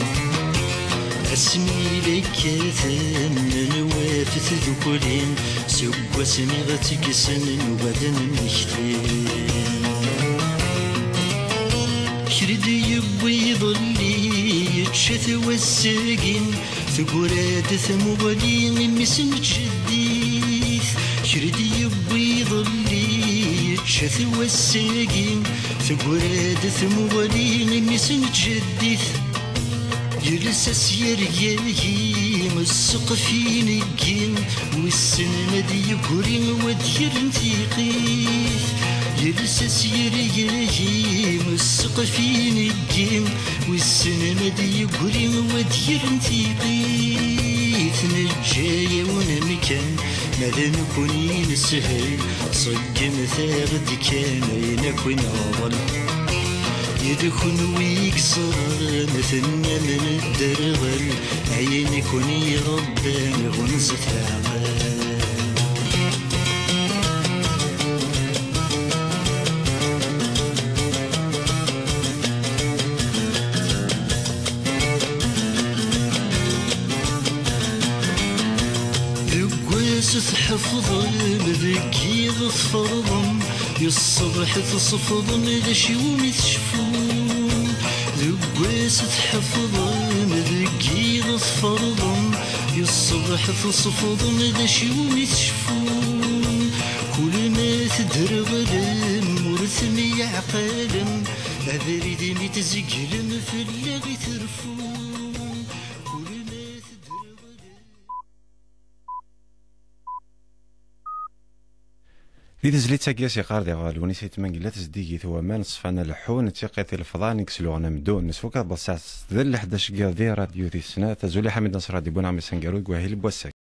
Asmi la kkaten menwat tdukli, seg wasmi ɣ-tt-kksen nuɣal d mmekti. Kra d-yewwi iḍelli, yečča-t wass-agi, teggra-d tmuɣli i mmi-s n tjeddit. Kra d-yewwi iḍelli, yečča-t wass-agi, teggra-d tmuɣli i mmi-s n tjeddit. Yelsa-s yergagi sseqf ineggi, wissen ma d yeggri wad yerren tiqit. Yelsa-s yergagi sseqf ineggi, wissen ma d yeggri wad yerren tiqit. Neǧǧa-yawen amkan, ma d nekkni neshel, ṣeggmet-aɣ-d kan ayen akk i nɣeḍel. D kunwi i yeẓran, tennam nedderɣel, ayen i ken-iṛebban ɣunzet leɛqel. Deg wass tḥefḍem, deg yiḍ tferḍem, i ṣṣbeḥ tesfeḍem, d acu iwumi tceffum? Deg wass tḥefḍem, deg yiḍ tferḍem, i ṣṣbeḥ tesfeḍem, d acu iwumi tceffum? Kul ma tedderɣlem, ur temyeɛqalem, abrid imi tzeglem, fell-aɣ i treffum. Kul ma tedderɣlem. Di tezlit-agi, as-yeqqar diɣ Lewnis Ayt Mengellat, zeddigit waman, ṣfan leḥḥun, d tiqit ilefḍan i yesluɣen amdun. Nesfuk ad bḍsas d leḥdac n yiḍ di radyu di snat. Azul i Ḥamid Nasradi, Bunaɣmis Angaru deg wahil n wass-a.